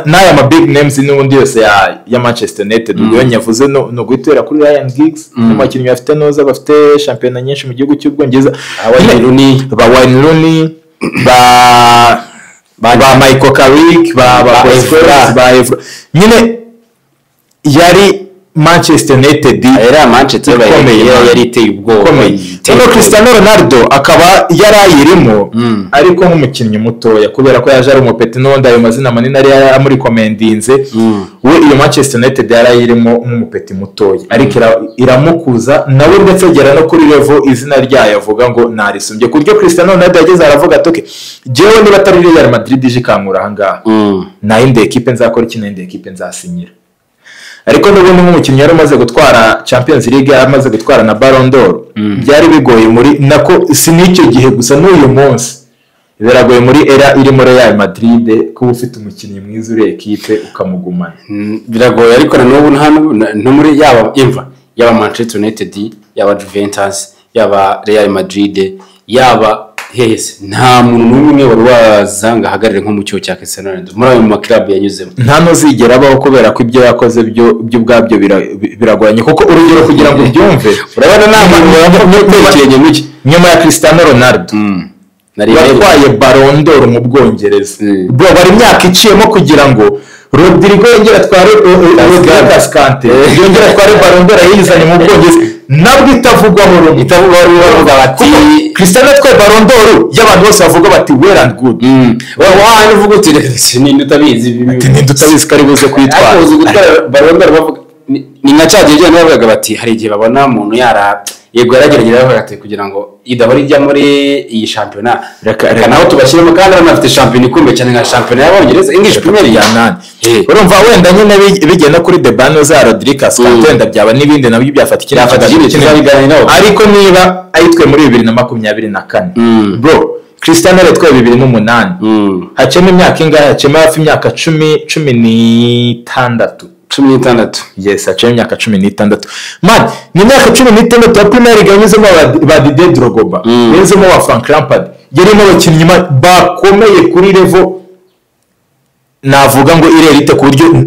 n'aya ma big names n'ubundi yose ya Manchester United. Ubwo nyavuze no guhitera kuri Ryan Giggs, n'umukinnyi bafite noza bafite shampiyona nyinshi mu gihugu cy'Ubwongereza, ba Wayne Rooney, ba Michael Carrick, ba Evra. Nyine yari Manchester United, era Manchester yari iteye ubwoba. Noneho Cristiano Ronaldo akaba yarayirimo ariko nk'umukinnyi mutoya, kubera ko yaje ari umupeti n'ubundi ayo mazina manini ari amurikomendinze, we iyo Manchester United yarayirimo nk'umupeti mutoya, ariko iramukuza nawe ndetse agera no kuri level izina ryayo avuga ngo narisumbye, ku buryo Cristiano Ronaldo yageze aravuga ati okay, jewe niba atari Real Madrid ije ikankura aha ngaha, nta yindi ekipe nzakora iki, nta yindi ekipe nzasinyira. Ariko n'ubundi nk'umukinnyi yari amaze gutwara Champions League, yari amaze gutwara na Ballon d'Or, byari bigoye muri nako si n'icyo gihe gusa n'uyu munsi biragoye muri era irimo Real Madrid kuba ufite umukinnyi mwiza uri ekipe ukamugumana, biragoye. Ariko n'ubu hano no muri yaba imva yaba Manchester United, yaba Juventus, yaba Real Madrid, yaba hese, nta muntu n'umwe wari wazanga ahagarare nko mu cyo cya Cristiano Ronaldo muri ayo ma club yanyuzemo, nta nuzigera abaho, kubera ko ibyo yakoze byo by'ubwabyo biragoranye. Kuko urugero kugira ngo ubyumve, urabona nta muntu nyuma ya Cristiano Ronaldo yatwaye Ballon d'Or mu Bwongereza, bro bari imyaka iciyemo kugira ngo Rodrigo yongere atware Cascante, yongere atware Ballon d'Or yayizanye mu Bwongereza, nabwo itavugwaho rumwe, itavugwaho rumwe, bavuga bati Cristiano atwaye Ballon d'Or y'abantu bose bavuga bati well and good. Wowe uvuga uti ninde utabizi, ati ninde utabizi ko ari buze kwitwara, ariko uzi gutwara Ballon d'Or bavuga ni nka cya gihe bavugaga bati hari igihe babona umuntu yara yego yaragerageza bavuga ati kugira ngo idahora ijya muri iyi shampiyona reka naho tubashyiremo, kandi banafite shampiyona ikomeye cyane nka shampiyona y'Abongereza English Premier League. Urumva wenda nyine bigenda kuri Debano za Rodrigo Cascante, wenda byaba n'ibindi nabyo byafata ikindi tuzabiganiraho. Ariko niba ayitwe muri 2024, bro Cristiano yatwaye 2008, hacemo imyaka ingahe? Hacemo hafi imyaka 16. 16. Yes, hacemo imyaka 16. Man, ni imyaka 16 ya Premier League yanyuzemo ba Didier Drogba, yanyuzemo ba Frank Lampard, Yarimo abakinnyi bakomeye kuri level navuga ngo irerite, ku buryo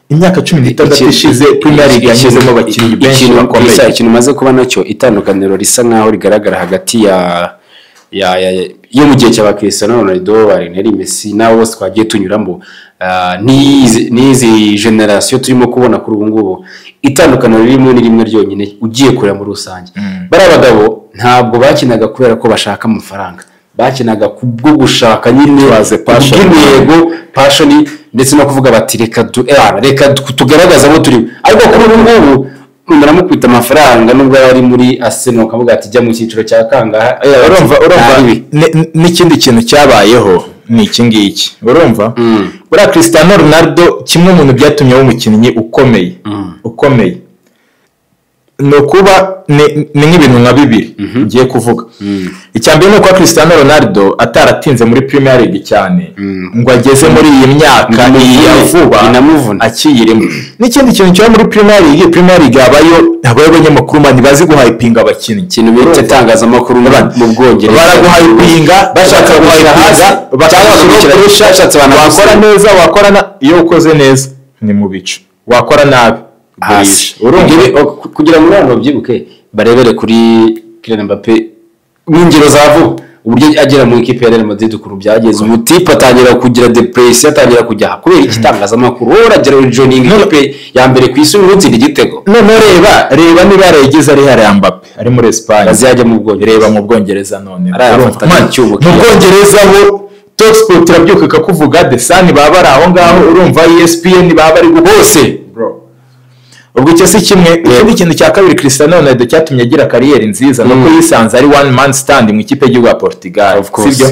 imyaka 16 ishize Premier League yanyuzemo abakinnyi benshi bakomeye. Ikintu umaze kuba nacyo, itandukaniro risa nkaho rigaragara hagati ya ya ya yo mu gihe cya Cristiano Ronaldo, Lionel Messi n'abo bose twagiye tunyuramo, n'izi generation turimo kubona kuri ubu ngubu, itandukaniro ririmo ni rimwe ryonyine ugiye kureba muri rusange. Bariya bagabo ntabwo bakinaga kubera ko bashaka amafaranga, bakinaga kubwo gushaka nyine kubw'intego, passion, ndetse no kuvuga bati reka tugaragaze abo turi. Ariko kuri ubu ngubu muramukubita amafaranga nubwo yari muri Arsenal, ukavuga ati jya mu cyiciro cya kangaha. Urumva n'ikindi kintu cyabayeho ni iki ngiki, urumva buriya Cristiano Ronaldo kimwe mu bintu byatumye aba umukinnyi ukomeye ukomeye ni ukuba ni nk'ibintu nka bibiri ngiye kuvuga. Icya mbere ni uko Cristiano Ronaldo ataratinze muri Premier League cyane ngo ageze muri iyi myaka ya vuba akiyirimo. N'ikindi kintu cyo muri Premier League, Premier League habayo abanyamakuru mani bazi guhypinga abakinnyi, ikintu bita itangazamakuru mu Bwongereza, baraguhypinga bashaka guhypinga bashatse wakora neza, wakora iyo ukoze neza ni mu bicu, wakora nabi hasi. Kugira ngo abantu babyibuke barebere kuri Kylian Mbappe mu ngero za vuba, uburyo agera mu ikipe ya Real Madrid ukuntu byageze, umutipe atangira kugira depression, atangira kujya kubera igitangazamakuru, wowe uragera joining ikipe ya mbere ku isi utsinda igitego. None reba niba yarayigize ari hariya Mbappe ari muri Espagne, azajya mu Bwongereza, reba mu Bwongereza none mu Bwongereza ho Talksport irabyuka ikakuvuga, The Sun baba bari aho ngaho, urumva ESPN baba bari bose. Ubwo icyo si kimwe. Ikindi kintu cya kabiri Cristiano Ronaldo cyatumye agira kariyeri nziza nuko yisanze ari one man stand mu ikipe y'igihugu ya Portugal, sibyo?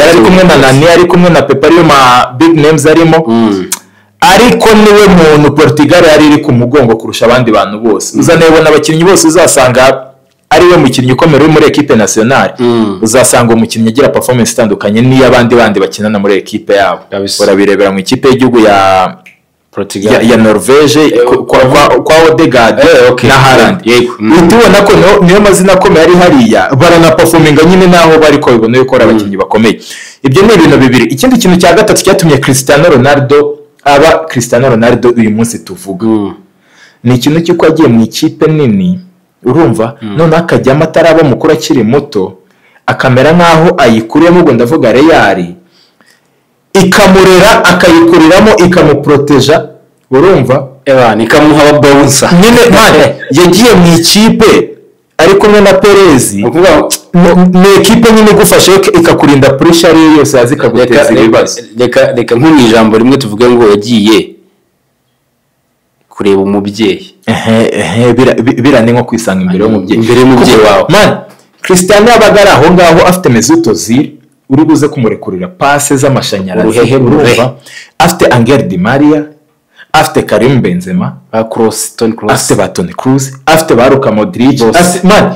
Yari kumwe na Nani, yari kumwe na Pepe, ariyo ma big names arimo, ariko niwe muntu Portugal yari iri ku mugongo kurusha abandi bantu bose. Uzanabona abakinnyi bose uzasanga ariwe mukinnyi ukomeye uri muri equipe nationale, uzasanga umukinnyi agira performance itandukanye n'iy'abandi bandi bakinana muri equipe yabo. Urabirebera mu ikipe y'igihugu ya Portugal ya Norvege kwa Odegaard na Haaland, utubona ko niyo mazina akomeye ari hariya, baranaperforminga nyine naho bari ko bibona yuko ari abakinnyi bakomeye. Ibyo ni ibintu bibiri. Ikindi kintu cya gatatu cyatumye Cristiano Ronaldo aba Cristiano Ronaldo uyu munsi tuvuga ni ikintu cy'uko agiye mu ikipe nini, urumva none akajyamo ataraba mukuru akiri muto, akamera nkaho ayikuriyemo, ubwo ndavuga Real, ikamurera akayikuriramo, ikamuproteja, urumva ikamuha bouncer nyine. Man yagiye mu ikipe ari kumwe na Perez, ni ekipe nyine igufasha ikakurinda pressure ariyo yose yaza ikaguteza ibibazo. Reka nko mu ijambo rimwe tuvuge ngo yagiye kureba umubyeyi, birane nko kwisanga imbere y'umubyeyi, imbere y'umubyeyi wawe. Man Cristiano yabaga ari aho ngaho afite Mesut Ozil uri buze kumurekurira passe z'amashanyarazi, urumva afite Angel Di Maria, afite Karim Benzema, ba Kroos, Toni Kroos, afite ba Toni Kroos, afite ba Luka Modric, man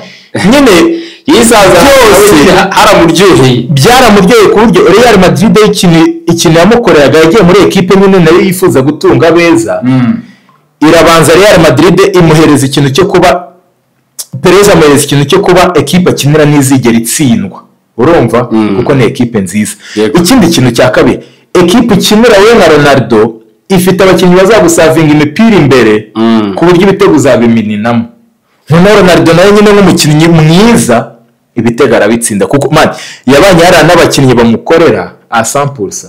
nyine yisaza byose haramuryoheye, byaramuryoheye ku buryo Real Madrid ikintu yamukoreraga, yagiye muri equipe nyine nayo yifuza gutunga beza, irabanza Real Madrid imuhereza ikintu cyo kuba Perez amuhereza ikintu cyo kuba equipe akinira ntizigera itsindwa, urumva kuko ni equipe nziza. Ikindi kintu cya kabiri, equipe ikinira we na Ronaldo ifite abakinnyi bazagusavinga imipira imbere ku buryo ibitego uzabimininamo. Noneho Ronaldo nawe nyine nk'umukinnyi mwiza ibitego arabitsinda, kuko man yabanye hari n'abakinnyi bamukorera a 100%.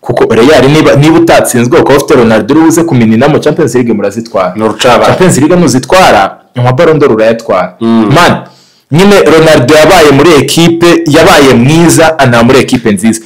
Kuko Real niba utatsinzwe ukaba ufite Ronaldo uri buze kumininamo, Champions League murazitwara, Champions League nuzitwara nka Ballon d'Or urayatwara. Man nyine Ronaldo yabaye muri equipe, yabaye mwiza ana muri equipe nziza.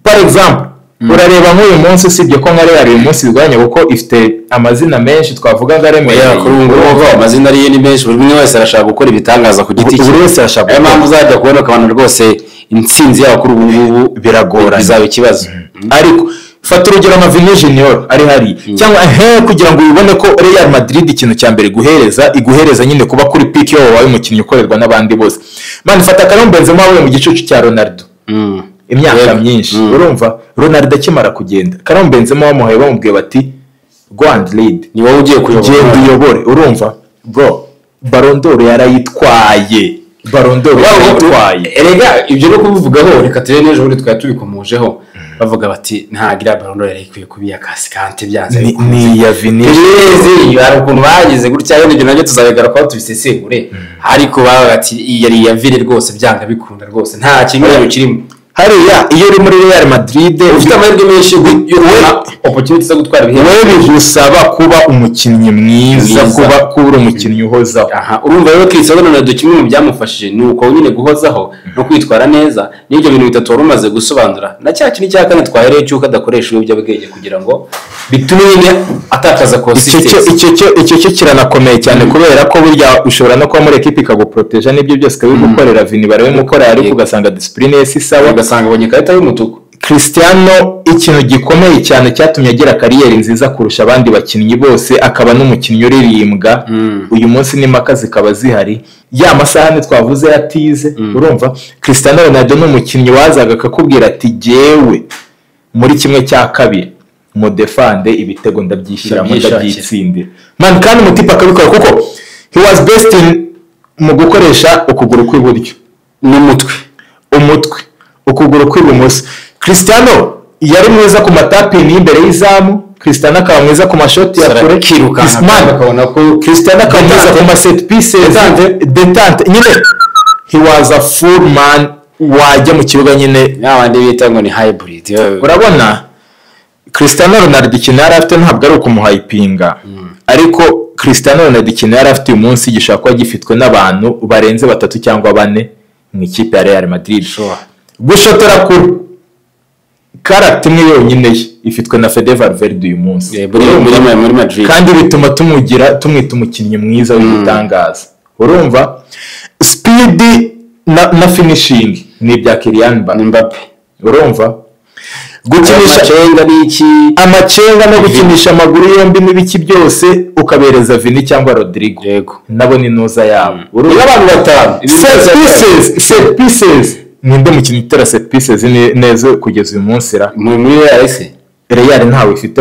Par exemple urareba nk'uyu munsi, usibye ko nka Real uyu munsi irwanya kuko ifite amazina menshi twavuga ngo aremereye, kuri ubu ngubu amazina ariye ni menshi, buri umwe wese arashaka gukora ibitangaza ku giti cye, buri wese arashaka. Niyo mpamvu uzajya kubona ukabona rwose intsinzi yabo kuri ubu ngubu biragorana, bizaba ikibazo. Ariko fata urugero nka Vini Junior ari hari cyangwa kugira ngo ubibone ko Real Madrid ikintu cya mbere iguhereza nyine kuba kuri peak yo wabaye umukinnyi ukorerwa n'abandi bose. Man fata Karim Benzema wabaye mu gicucu cya Ronaldo imyaka myinshi, urumva Ronaldo akimara kugenda Karim Benzema bamuhaye bamubwiye bati go and lead, ni wowe ugiye kuyobora, genda uyobore, urumva bro Ballon d'Or yarayitwaye. Ballon d'Or yitwaye. Erega ibyo no kubivugaho, reka turebe n'ejo bundi twari tubikomojeho, bavuga bati ntabwo iriya Ballon d'Or yari ikwiye kuba iya Kante, byanze bikunze ni iya Vinicius. Hari ukuntu bagize gutya, yenda ibyo nabyo tuzabigarukaho tubisesengure, ariko bavuga bati iyi yari iya Vini rwose, byanga bikunda rwose, nta kinyuranyo kirimo. Hariya iyo uri muri Real Madrid ufite amahirwe menshi yo kubona opportunity zo gutwara ibihembo. We bigusaba kuba umukinnyi mwiza, kuba uri umukinnyi uhozaho. Aha urumva rero Cristiano Ronaldo kimwe mu byamufashije ni uko nyine guhozaho no kwitwara neza, n'ibyo bintu bitatu wari umaze gusobanura, na cya kintu cya kane twahereye cy'uko adakoresha ibiyobyabwenge kugira ngo bitume nyine atakaza consistency. Icyo cyo kiranakomeye cyane, kubera ko burya ushobora no kuba muri ekipi ikaguproteja n'ibyo byose ikabigukorera, Vini barabimukorera, ariko ugasanga discipline ye si sawa, ugasanga abonye ikarita y'umutuku. Cristiano ikintu gikomeye cyane cyatumye agira kariyeri nziza kurusha abandi bakinnyi bose, akaba n'umukinnyi uririmbwa uyu munsi n'impaka zikaba zihari, ya masahani twavuze yatize. Urumva Cristiano Ronaldo ni umukinnyi wazaga akakubwira ati jyewe muri 1/2 mudefande ibitego ndabyishyiramo ndabyitsindira, man, kandi umutipe akabikora kuko he was best in mu gukoresha ukuguru kw'iburyo n'umutwe, umutwe, ukuguru kw'ibumoso. Cristiano yari mwiza ku matapini y'imbere y'izamu, Cristiano akaba mwiza ku mashoti ya kure, akabona ko Cristiano akaba mwiza ku ma set pieces, detente nyine, he was a full man wajya mu kibuga nyine, n'abandi bita ngo ni hybrid. Urabona Cristiano Ronaldo ikintu yari afite ntabwo ari ukumuhypinga, ariko Cristiano Ronaldo ikintu yari afite uyu munsi gishobora kuba gifitwe n'abantu barenze 3 cyangwa 4 mu ikipe ya Real Madrid. Gushotora kure karate imwe yonyine ye ifitwe na Fede Valverde uyu munsi muri Madrid, kandi bituma tumugira tumwita umukinnyi mwiza w'igitangaza. Urumva speed na finishing ni ibya Kylian Mbappe. Urumva gukinisha amacenga no gukinisha amaguru yombi n'ibiki byose ukabereza Vini cyangwa Rodrigo, nabo ni noza yabo. Urumva abantu batanu set pieces ninde mukinnyi utera set pieces neza kugeza uyu munsi ra muri Real se? Real ntawe ifite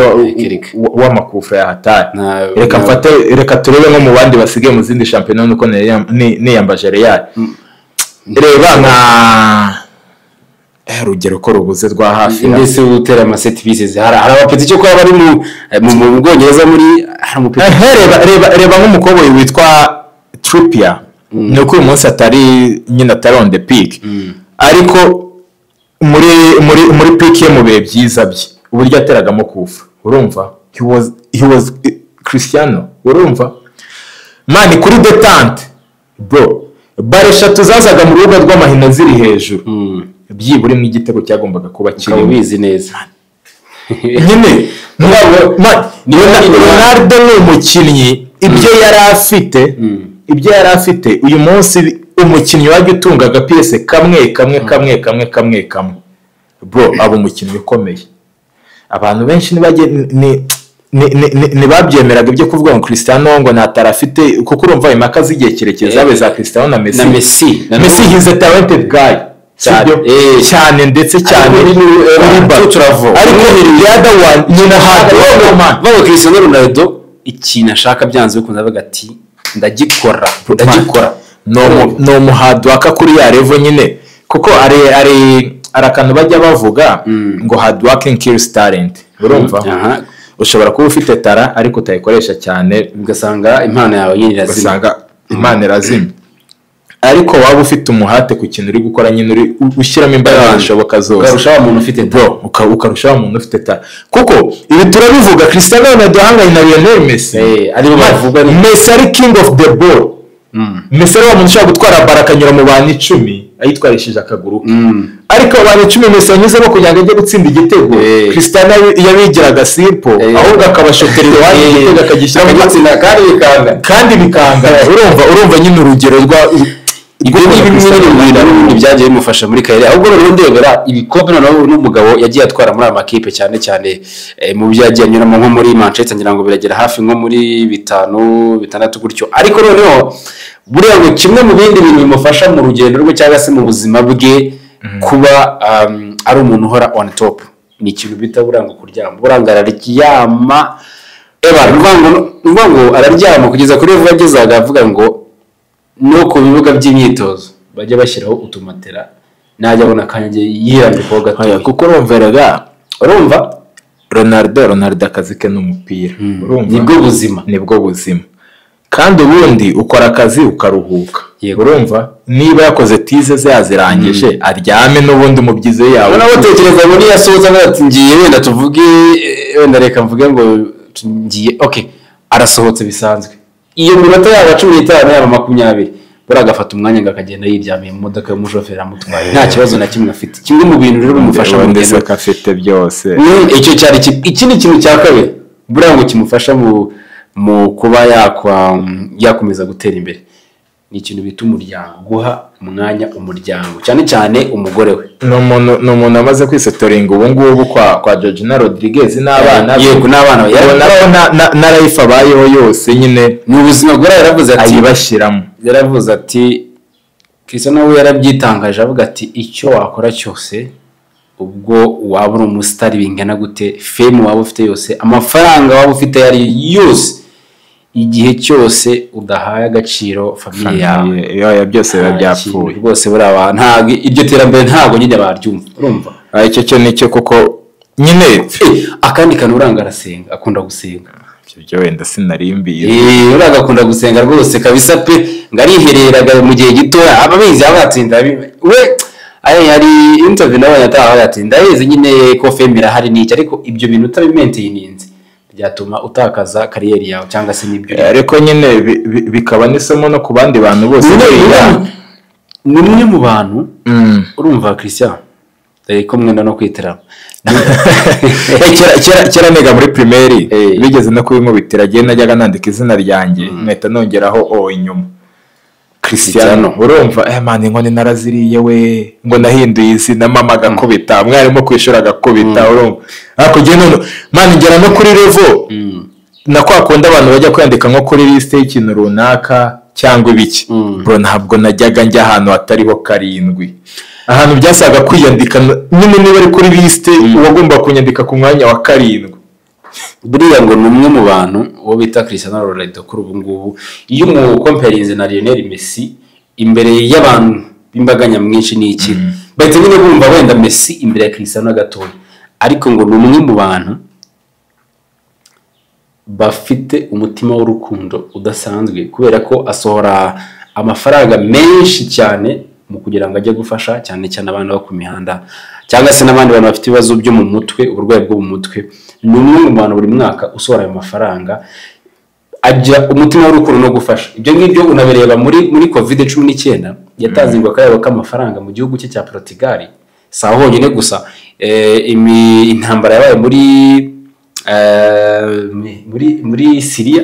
w'amakufa ya hatari. Reka mfate, reka turebe nko mu bandi basigaye mu zindi shampiyona nuko niyambaje Real. Reba nka urugero ko rubuze rwa hafi ndetse utera ama set pieces hari abapeti cyo kuba bari mu Bwongereza muri hari umupeti. Reba nk'umukobwa witwa Trippier, ni uko uyu munsi atari nyine atari on the peak, ariko muri peak ye mu bihe byiza bye uburyo ateragamo kufa, urumva he was Cristiano. Urumva man kuri detente bro, bare 3 zazaga mu rubuga rw'amahina ziri hejuru, byibura mu igitego cyagombaga kuba kirimo, ubizi neza nyine. Ronaldo ni umukinnyi ibyo yari afite uyu munsi, umukinnyi wajya utunga agapiyese kamwe kamwe kamwe kamwe kamwe kamwe bro, aba umukinnyi ukomeye. Abantu benshi ntibabyemeraga ibyo kuvuga ngo Cristiano ngo ntatara afite, kuko urumva impaka z'igihe kirekire zabe za Cristiano na Messi. Messi he's a talented guy cyane ndetse cyane, ariko the other one nyina hard man. Bavuga Cristiano Ronaldo ikintu ashaka byanze bikunze avuga ati ndagikora. No muhadwaka kuri ya level nyine, kuko ari akantu bajya bavuga ngo hard working kills talent. Urumva ushobora kuba ufite tara ariko utayikoresha cyane, ugasanga impano yawe nyine irazima, ugasanga impano irazima, ariko waba ufite umuhate ku kintu uri gukora nyine uri ushyiramo imbaraga zishoboka zose, ukarushaho umuntu ufite bro, ukarushaho umuntu ufite tara. Kuko ibi turabivuga Cristiano Ronaldo ahanganye na Lionel Messi, aribo bavuga ni Messi ari king of the ball. Messi ari umuntu ushobora gutwara bara akanyura mu bantu 10 ayitwarishije akaguru, ariko abantu 10 Messi anyuzemo kugira ngo ajye gutsinda igitego, Cristiano yabigiraga simple, ahubwo akabashotera iruhande igitego akagishyiramo agatsinda kandi bikanga. Urumva nyine urugero rwa ibyo ni bimwe mu bintu byagiye bimufasha muri kariyeri. Ahubwo noneho ndebera ibikombe noneho n'umugabo yagiye atwara muri aya makipe, cyane cyane mu byo yagiye anyuramo nko muri Manchester, ngira ngo biragera hafi nko muri 5 6 gutyo. Ariko noneho buriya ngo kimwe mu bindi bintu bimufasha mu rugendo rwe cyangwa se mu buzima bwe kuba ari umuntu uhora on top ni ikintu bita buriya ngo kuryama. Buriya ngo araryama, ngo araryama kugeza kuri vuba agezaga avuga ngo No ku bibuga by'imyitozo bajya bashyiraho utumatera, najya abona akanya yirambikaho gatoya. Kuko urumva, urumva Ronaldo akazi ke n'umupira, urumva nibwo buzima, nibwo buzima. Kandi ubundi ukora akazi ukaruhuka, urumva niba yakoze tize ze yazirangije aryame n'ubundi mubyize yawe. Noneho utekereza ngo niyasoza ati ngiye wenda tuvuge wenda reka mvuge ngo ngiye, okay, arasohotse bisanzwe, iyo minota yaba 15 yaba 20 buriya agafata umwanya ngo akagenda yiryamiye mu modoka y'umushoferi amutwaye, nta kibazo na kimwe afite. Kimwe mu bintu rero bimufasha mu rugendo afite byose. Icyo cyari ikindi kintu cya kabiri buriya ngo kimufasha mu kuba yakomeza gutera imbere ni ikintu bita umuryango, guha umwanya umuryango, cyane cyane umugore we. Ni umuntu amaze kwisetoringa ubu ngubu kwa Georgina Rodriguez n'abana be. Yego, n'abana be. Na life abayeho yose nyine ni ubuzima bwa yaravuze ati ayibashyiramo. Yaravuze ati Cristiano we yarabyitangaje avuga ati icyo wakora cyose, ubwo waba uri umusitari bingana gute, fame waba ufite yose, amafaranga waba ufite yari yose, igihe cyose udahaye agaciro famille yawe, byose biba byapfuye rwose. Buriya ntabwo iryo terambere ntabwo nyine baryumva, urumva icyo cyo nicyo, kuko nyine akandi kantu uranga arasenga, akunda gusenga. Ibyo wenda sinarimbiye. Uranga akunda gusenga rwose kabisa pe, ngo arihereraga mu gihe gito ababizi abatsinda we. Hari interview nawe yataha ati ndabizi nyine ko fame irahari n'iki, ariko ibyo bintu utabimaintaininze byatuma utakaza kariyeri yawe cyangwa se n'ibyo. Ariko nyine bikaba n'isomo no ku bandi bantu bose. Ni umwe mu bantu urumva Christian dore ko mwenda no kwiteramo. Kera niga muri primaire bigeze no kubinkubitira, agiye najyaga nandika izina ryanjye nkahita nongeraho o inyuma Cristiano, urumva man inkoni naraziriye we, ngo nahinduye izina, mama agakubita, mwarimu kwishura agakubita, urumva ariko ngiye none man ngera no kuri level na kwa kundi abantu bajya kwandika nko kuri liste y'ikintu runaka cyangwa ibiki, bro ntabwo najyaga njya ahantu hatariho 7, ahantu byasaga kwiyandika nyine niba ari kuri liste uwagomba kunyandika ku mwanya wa 7. Buriya ngo ni umwe mu bantu uwo bita Cristiano Ronaldo kuri ubu ngubu, iyo umukomperinze na Lionel Messi imbere y'abantu b'imbaga nyamwinshi ni iki, bahita nyine bumva wenda Messi imbere ya Cristiano gatoya, ariko ngo ni umwe mu bantu bafite umutima w'urukundo udasanzwe, kubera ko asohora amafaranga menshi cyane mu kugira ngo ajye gufasha cyane cyane abana bo ku mihanda cyangwa se n'abandi bantu bafite ibibazo byo mu mutwe, uburwayi bwo mu mutwe. Ni umwe mu bantu buri mwaka usohora ayo mafaranga ajya umutima w'urukundo no gufasha. Ibyo ngibyo unabireba muri COVID-19 yatanze akayabo k'amafaranga mu gihugu cye cya Portugal, si aho honyine gusa, intambara yabaye muri Syria,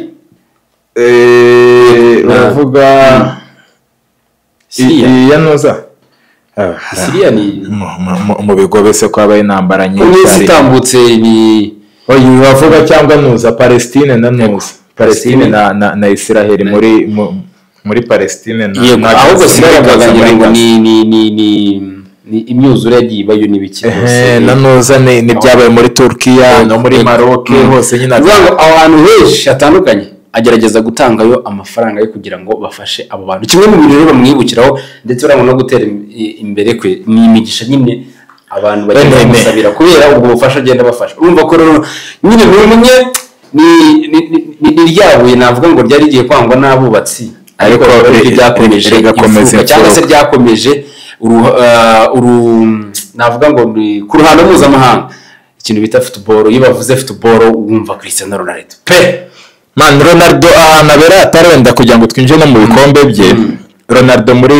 uravuga Syria noza Syria ni mu bigo bese ko habaye intambara nyinshi itambutse ni oyu bavuga cyangwa nuza Palestine na nuza Palestine na Israel muri Palestine na ahubwo Syria baganira ngo ni imyuzure yagiye ibayo n'ibiki hose na nuza ni byabaye muri Turkiya no muri Maroc hose nyine ahantu henshi hatandukanye agerageza gutangayo amafaranga yo kugira ngo bafashe abo bantu. Kimwe mu bintu rero bamwibukiraho ndetse urabona no gutera imbere kwe ni imigisha nyine abantu bagenda bamusabira kubera ubwo bufasha agenda bafasha. Urumva ko rero nyine ni ryabuye navuga ngo ryari rigiye kwangwa n'abubatsi, ariko ryakomeje cyangwa se ryakomeje navuga ngo ku ruhando mpuzamahanga ikintu bita football. Iyo bavuze football wumva Cristiano Ronaldo pe. Man Ronaldo ahantu abera atarenda kugira ngo twinjire no mu bikombe bye. Ronaldo muri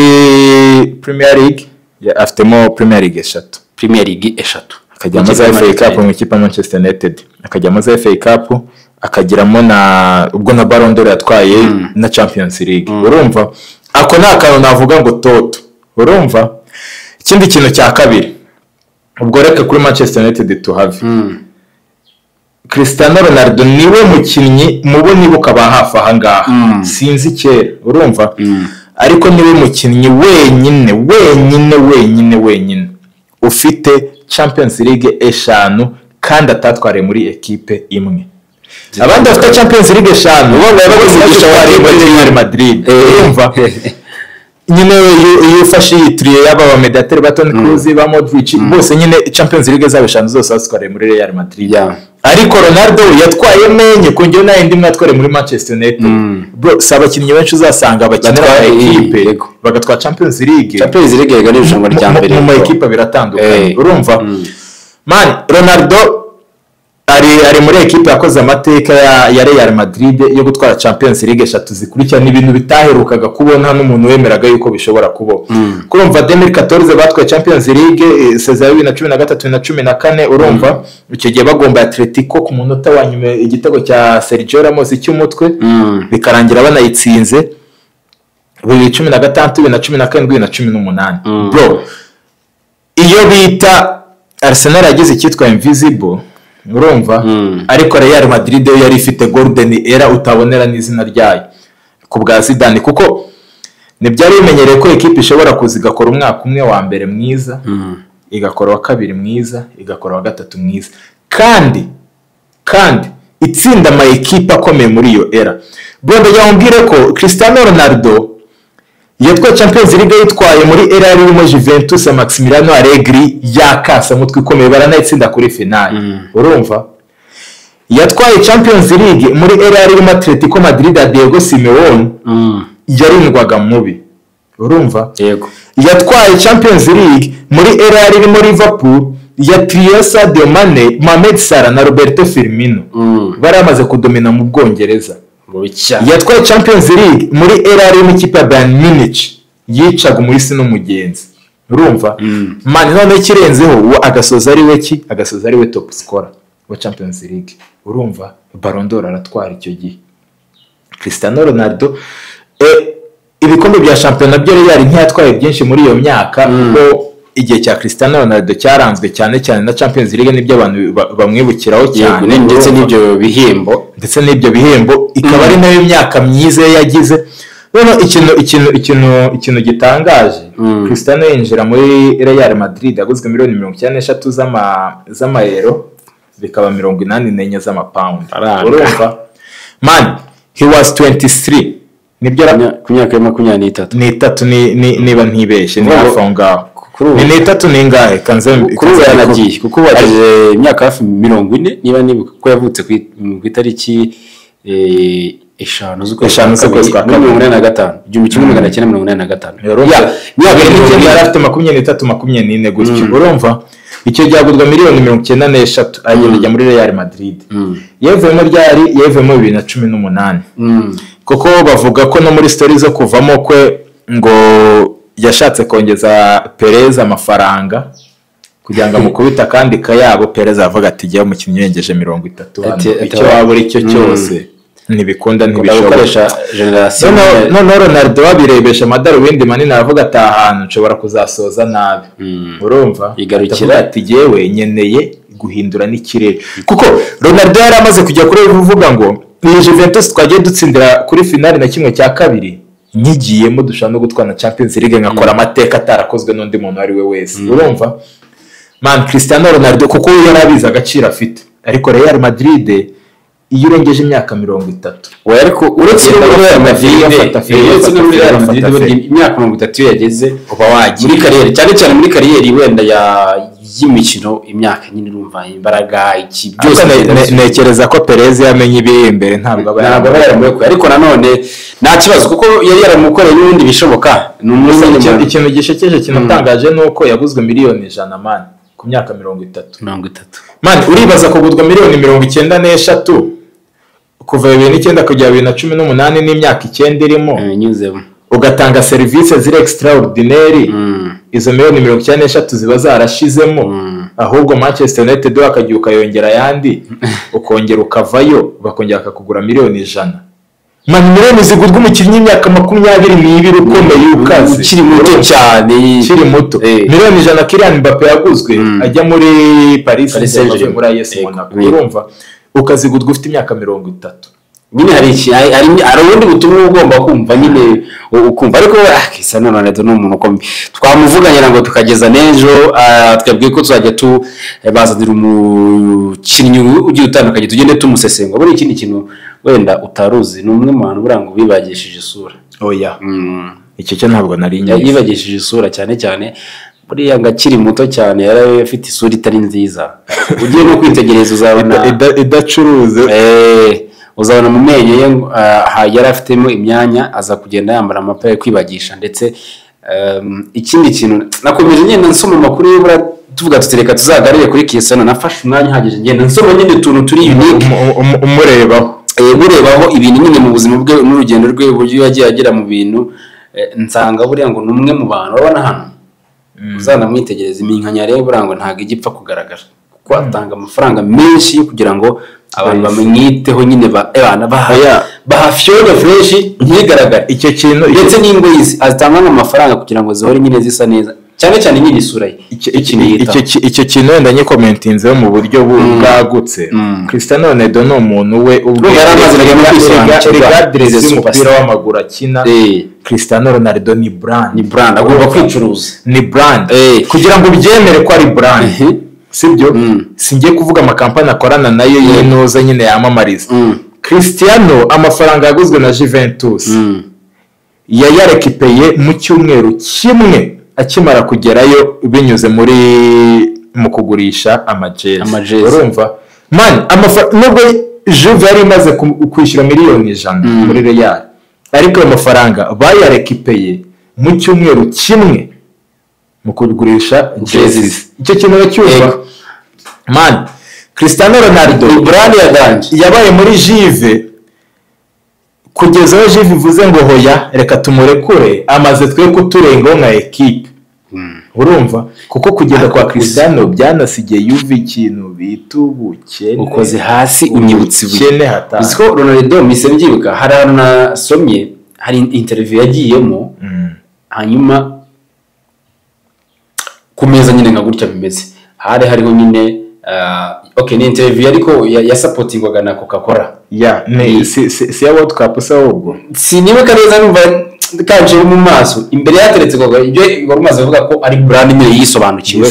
Premier League afitemo Premier League 3, Premier League 3, akajyamo za FA Cup mu ikipe Manchester United, akajyamo za FA Cup, akagiramo na ubwo na Ballon d'Or yatwaye na Champions League. Urumva ako ni akantu navuga ngo toto. Urumva ikindi kintu cya kabiri ubwo reka kuri Manchester United tuhave. Cristiano Ronaldo niwe mukinnyi mubo nibuka ba hafi aha ngaha sinzi kera, urumva ariko niwe mukinnyi wenyine wenyine wenyine wenyine ufite Champions League 5 kandi atatwariye muri ekipe imwe. Abandi bafite Champions League 5 bo babaze umugisha wa Real Madrid, urumva Nyine iyo ufashe iyi trio y'aba ba mediateri ba Toni Kroos, ba Modric, bose nyine Champions League zabo eshanu zose bazitwariye muri Real Madrid. Ariko Ronaldo yatwaye menye kongera n'ayindi mwatware muri Manchester United. Bro, si abakinnyi benshi uzasanga bakinira ekipe bagatwara Champions League. Champions League yego ni irushanwa rya mbere mu ma ekipe biratandukanye. Urumva? Man, Ronaldo ari muri ekipe yakoze amateka ya Real Madrid yo gutwara Champions League eshatu zikurikirana, ibintu bitaherukaga kubona n'umuntu wemeraga yuko bishobora kubaho. Kurumva 2014 batwaye Champions League saison ya 2013 na 2014, urumva icyo gihe bagomba Atletico ku munota wa nyuma igitego cya Sergio Ramos cy'umutwe, bikarangira banayitsinze 2016, 2017, 2018. Bro, iyo bita Arsenal yagize icyitwa Invisible, urumva, ariko Real Madrid yo yari ifite golden era utabonera n'izina ryayo ku bwa Zidane, kuko ntibyari bimenyereye ko ekipe ishobora kuza igakora umwaka umwe wa mbere mwiza, igakora wa kabiri mwiza, igakora wa gatatu mwiza, kandi itsinda ama ekipe akomeye muri iyo era. Bro, ndagira ngo ko Cristiano Ronaldo yatwaye Champions League yitwaye muri era irimo Juventus ya Maximiliano Allegri yakasa mutwe ikomeye, baranayitsinda kuri finale. Urumva, yatwaye Champions League muri era irimo Atletico Madrid ya Diego Simeone, yarindwaga mubi. Urumva, yego, yatwaye Champions League muri era irimo Liverpool ya trio Sadio Mane, Mohamed Salah na Roberto Firmino, baramaze kudomina mu Bwongereza. Yatwaye Champions League muri era y'ikipe ya Bayern Munich yicaga umuhisi n'umugenzi. Urumva, man, none kirenzeho agasoza ari we ki agasoza ari we top scorer wa Champions League. Urumva, Ballon d'Or aratwara icyo gihe Cristiano Ronaldo. Ibikombe bya shampiyona byo Real ntiyatwaye byinshi muri iyo myaka, kuko igihe cya Cristiano Ronaldo cyaranzwe cyane cyane na Champions League, nibyo abantu bamwibukiraho cyane, ndetse n'ibyo bihembo, ikaba ari nayo myaka myiza yagize. None ikintu gitangaje, Cristiano yinjira muri Real Madrid aguzwe miliyoni 93 z'amayero, bikaba 84 z'amapawundi. Urumva, man, he was 23, nibyo ku myaka ya 23 ni niba ntibeshye ni hafi aho ngaho. Ni itatu ni ingahe kanze kuri ubu yanagiye, kuko wagize imyaka hafi 40 niba nibuka ko yavutse ku itariki 5 z'ukwezi kwa kabiri 1985, 1985. Ya yari afite 23 24 gutyo. Urumva, icyo gihe agurwa miliyoni 93 agenda ajya muri Real Madrid. Yavuyemo ryari? Yavuyemo 2018, kuko bavuga ko no muri stories zo kuvamo kwe ngo yashatse kongeza Perez amafaranga kugira ngo amukubita kandi kayabo. Perez avuga ati jya umukinnyi yengeje 30 hano, icyo waba uri cyo cyose ntibikunda, ntibishoboka. None Ronaldo babirebesha amadarubindi manini aravuga ati ahantu nshobora kuzasoza nabi. Urumva, igarukira ati jyewe nkeneye guhindura n'ikirere, kuko Ronaldo yari amaze kujya kuri uvuga ngo iyi Juventus twagiye dutsindira kuri finale na 1/2, nkigiyemo dushobora no gutwara Champions League nkakora amateka atarakozwe n'undi muntu ari we wese. Urumva, man, Cristiano Ronaldo kuko yari abizi agaciro afite, ariko Real Madrid iyo urengeje imyaka 30, we ariko uretse no muri Real Madrid, uretse no muri Real Madrid imyaka 30 iyo yageze uba wagiye muri kariyeri, cyane cyane muri kariyeri wenda y'imikino, imyaka nyine urumva imbaraga iki byose. Ntekereza ko Perez yamenye ibiri imbere, ntabwo aba yaramukoreye, ariko nanone nta kibazo kuko yari yaramukoreye n'ubundi bishoboka. Ikintu gishekeje kinatangaje nuko yaguzwe miliyoni 100 man ku myaka 30. Man, uribaza kugurwa miliyoni 93 kuva 2009 kugera 2018 n'imyaka 9 irimo, ugatanga serivisi ziri extraordinaire, izo miliyoni 93 ziba zarashizemo, ahubwo Manchester United wakagiye ukayongera ayandi, ukongera ukavayo bakongera akakugura miliyoni 100. Man, miliyoni zigurwa umukinnyi imyaka 22 ukomeye ukaze, ukiri muto cyane, ukiri muto. Miliyoni 100 Kylian Mbappe yaguzwe ajya muri Paris Saint-Germain, muri AS Monaco. Urumva, ukazigurwa ufite imyaka 30. Nyine hari ubundi butumwa ugomba kumva nyine ukumva, ariko Cristiano Ronaldo ni umuntu ukomeye, twamuvuganye ngo tukageza n'ejo, twabwiye ko tuzajya tubazanira umukinnyi ugiye utandukanye tugende tumusesengura. Buri ikindi kintu wenda utaruzi, ni umwe mu bantu buranga bibagishije isura. Oya. Icyo cyo ntabwo nari nyizi. Yibagishije isura cyane cyane, buriya ngo akiri muto cyane yari afite isura itari nziza, ugiye no kwitegereza uzabona idacuruza. Uzabona mu menyo ye yari afitemo imyanya, aza kugenda yambara amapa yo kwibagisha. Ndetse ikindi kintu nakomeje ngenda nsoma amakuru ye, buriya tuvuga tuti reka tuzaganire kuri Cristiano, nafashe umwanya uhagije ngenda nsoma nyine utuntu turi unique. Umurebaho. Murebaho ibintu nyine mu buzima bwe n'urugendo rwe, uburyo yagiye agera mu bintu, nsanga buriya ngo ni umwe mu bantu urabona hano uzanamwitegereza iminkanyari ye, buriya ngo ntabwo ijya ipfa kugaragara, kuko atanga amafaranga menshi kugira ngo abantu bamwiteho nyine, bahafyone fresh ntigaragare. Icyo kintu ndetse n'ingoyi azitanga amafaranga kugira ngo zihore nyine zisa neza, cyane cyane nyine isura ye. Icyo kintu wenda nyikomentinzeho mu buryo bwagutse, Cristiano Ronaldo ni umuntu we ubwe regardless y'umupira w'amaguru akina, Cristiano Ronaldo ni brand, ni brand, agomba kwicuruza, ni brand. Kugira ngo ubyemere ko ari brand, sibyo? Singiye kuvuga amakampani akorana nayo y'intuza nyine yamamariza. Cristiano amafaranga yaguzwe na Juventus yayarekipeye mu cyumweru kimwe akimara kugerayo, binyuze muri mu kugurisha amajezi. Urumva man, nubwo Juve yari imaze kwishyura 100,000,000 muri Real, ariko ayo mafaranga bayarekipeye mu cyumweru kimwe mu kugurisha jerseys. Icyo kintu uracyumva man? Cristiano Ronaldo ni brand ya danger, yabaye muri Juve kugeza aho Juve ivuze ngo hoya reka tumurekure, amaze twe kuturengaho nka equipe. Urumva kuko kugenda kwa Cristiano byanasigiye Juve ikintu bita ubukene. Ukoze hasi unyibutse ubukene hatari. Uziko Ronaldo mise mbyibuka, hari ahantu nasomye, hari interview yagiyemo, hanyuma ku meza nyine nka gutya bimeze, hari hariho nyine okay, ni interview ariko ya supportingwaga na Coca-Cola. Ya ni si ya World Cup se ahubwo sinibuka neza, numva kanje mu maso imbere yateretse Coca, ibyo wari umaze kuvuga ko ari brand nyine yisobanukiwe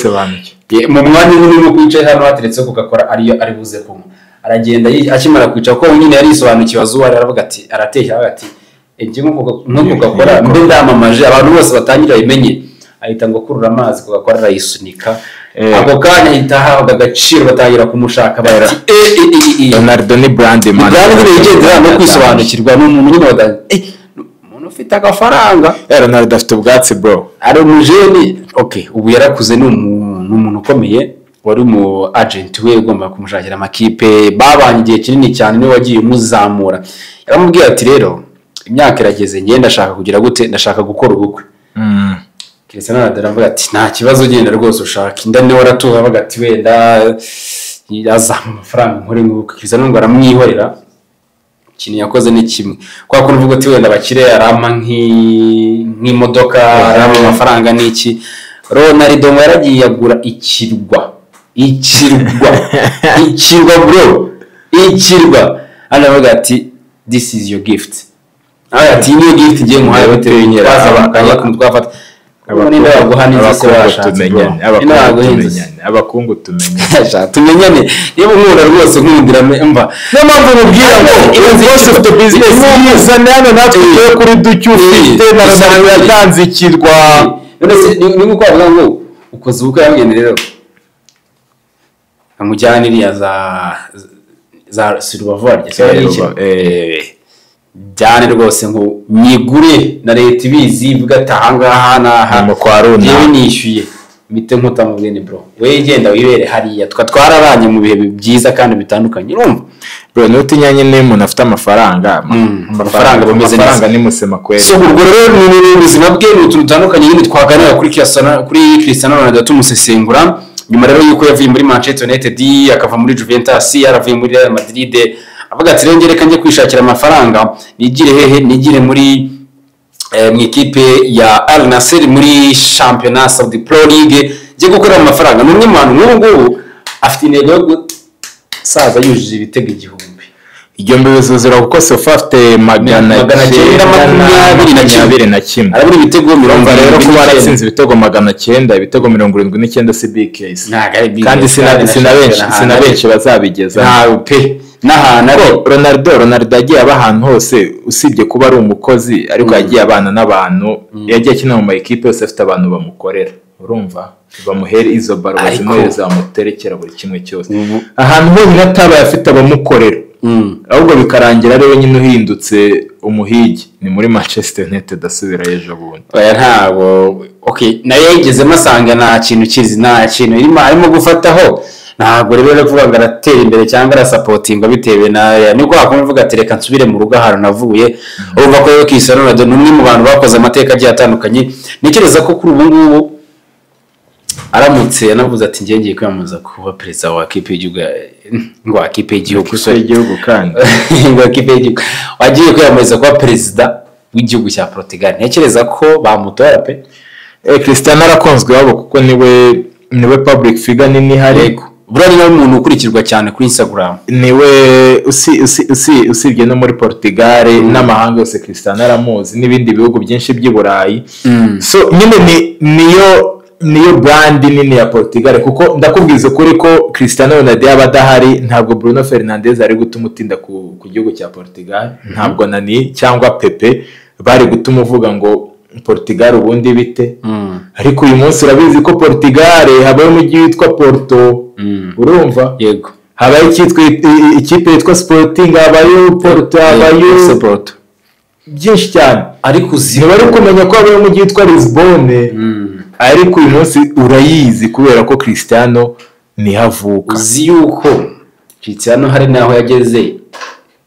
mu mwanya nyine no kwicaye hano hateretse Coca-Cola ariyo ari buze kunywa, aragenda akimara kwicara ko nyine yari yisobanukiwe azuba, aravuga ati, arateshya aravuga ati ibyo nko Coca-Cola mbe ndamamaje abantu bose batangira bimenye, ahita ngo kurura amazi Coca-Cola arayisunika. Ako kanya ahita ahabwa agaciro, batangira kumushaka bati Ronaldo ni brand man, brand nyine yigendera no kwisobanukirwa, ni umuntu nyine wa umuntu ufite agafaranga. Ronaldo afite ubwatsi bro, ari umujeni. Okay, ubu yarakuze, ni umuntu ukomeye, wari umu agent we ugomba kumushakira amakipe, babanye igihe kinini cyane, niwe wagiye umuzamura. Yaramubwiye ati rero imyaka irageze, ngiye ndashaka kugira gute, ndashaka gukora ubukwe. Cristiano Ronaldo aravuga ati nta kibazo genda rwose ushaka inda, niwe aratuza avuga ati wenda azampa amafaranga nkore nk'ubukwe. Cristiano ngo aramwihorera, ikintu yakoze ni kimwe, kwa kuntu uvuga ati wenda abakire arampa nk'imodoka, arampa amafaranga n'iki. Ronaldo ngo yaragiye agura ikirwa, ikirwa, ikirwa bro, ikirwa. Aravuga ati this is your gift, ati niyo gift ngiye muhaye bitewe nyera twafata. Abakungu tumenyane, tumenyane niba unkunda rwose nkundira mva, niyo mpamvu mubwira ngo rwose ufite business yizane hano natwe tujye kuri duke ufite na Ronaldo yatanze ikirwa. Ni nkuko bavuga ngo ukoze ubukwe yamugende rero amujyana iriya za Silver byane rwose ngo nyigure na leta ibizi ivuga ati ahangaha n'aha yewe nishyuye mite nkuta mu bwene bro, we genda wibere hariya, twararanye mu bihe byiza kandi bitandukanye. Urumva bro, nutinya nyine umuntu afite amafaranga, amafaranga bameze neza ni musema kweli. So urwo rero ni ubuzima bwe, ni utuntu dutandukanye nyine twaganira kuri Cristiano Ronaldo tumusesengura. Nyuma rero yuko yavuye muri Manchester United akava muri Juventus, yaravuye muri Real Madrid, avuga ati rero reka njye kwishakira amafaranga nigire hehe, nigire muri mu ikipe ya Al Nassr muri Championnat Saudi Pro League, njye gukorera amafaranga. Ni umwe mu bantu nk'ubu ngubu afite intego yo gusaza yujuje ibitego 1000. Igihumbi bizuzura kuko Sofa afite 921, arabura ibitego 70. Rero kuba yaratsinze ibitego 900, ibitego 79 si big case, kandi sina benshi bazabigeza ntawe pe. N'ahantu ari Ronaldo yagiye aba ahantu hose, usibye kuba ari umukozi, ariko yagiye abana n'abantu, yagiye akina mu ma ekipe yose afite abantu bamukorera, urumva, bamuhera izo baro, bazimuhereza, bamuterekera buri kimwe cyose. Ahantu honyine atabaye afite abamukorera, ahubwo bikarangira ari we nyine uhindutse umuhigi, ni muri Manchester United asubirayo ejo bundi. Oya ntabwo, okay, nayo yayigezemo asanga nta kintu kizi, nta kintu arimo gufataho. Ntabwo rero kuvuga ngo aratera imbere cyangwa arasapotinga bitewe na niko wakumva uvuga ati reka nsubire mu rugo ahantu navuye. Urumva ko rero Cristiano Ronaldo ni umwe mu bantu bakoze amateka agiye atandukanye. Ntekereza ko kuri ubu ngubu aramutse yanavuze ati ngiye ngiye kwiyamamaza kuba perezida wa kipe y'igihugu, ngo wa kipe y'igihugu, y'igihugu kandi ngo wa kipe y'igihugu, wagiye kwiyamamaza kuba perezida w'igihugu cya Portugal, ntekereza ko bamutora pe. Cristiano arakunzwe iwabo kuko niwe public figure nini hari. Buriya ni nawe muntu ukurikirwa cyane kuri Instagram, niwe usibye no muri Portugal n'amahanga yose Cristiano aramuzi, n'ibindi bihugu byinshi by'i Burayi. So nyine niyo brand nini ya Portugal, kuko ndakubwiza ukuri ko Cristiano Ronaldo yaba adahari ntabwo Bruno Fernandes ari gutuma utinda ku gihugu cya Portugal, ntabwo Nani cyangwa Pepe bari gutuma uvuga ngo Portugal ubundi bite. Ariko uyu munsi urabizi ko Portugal habaye umujyi witwa Porto, urumva, yego, habaye ikipe yitwa Sporting, habaye Porto, habaye Porto byinshi cyane. Ariko ntibari kumenya ko habaye umujyi witwa Lisbonne, ariko uyu munsi urayizi kubera ko Cristiano niho avuka. Uzi yuko Cristiano hari naho yageze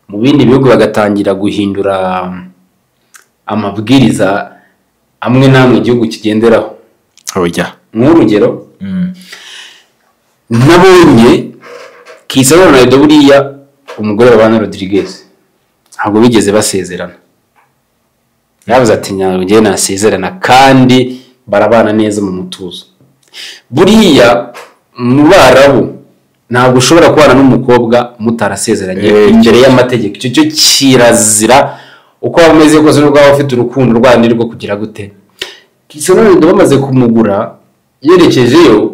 mu bindi bihugu bagatangira guhindura amabwiriza amwe n'amwe igihugu kigenderaho. Oya, nk'urugero nabonye Cristiano Ronaldo buriya umugore wa Bana Rodriguez ntabwo bigeze basezerana, yavuze ati ntabwo nasezerana, kandi barabana neza mu mutuzo. Buriya mu Barabu ntabwo ushobora kubana n'umukobwa mutarasezeranye imbere y'amategeko, icyo cyo kirazira. Uko wameze kose n'ubwo waba ufite urukundo rwandi rwo kugira gute. Cristiano Ronaldo bamaze kumugura yerekejeyo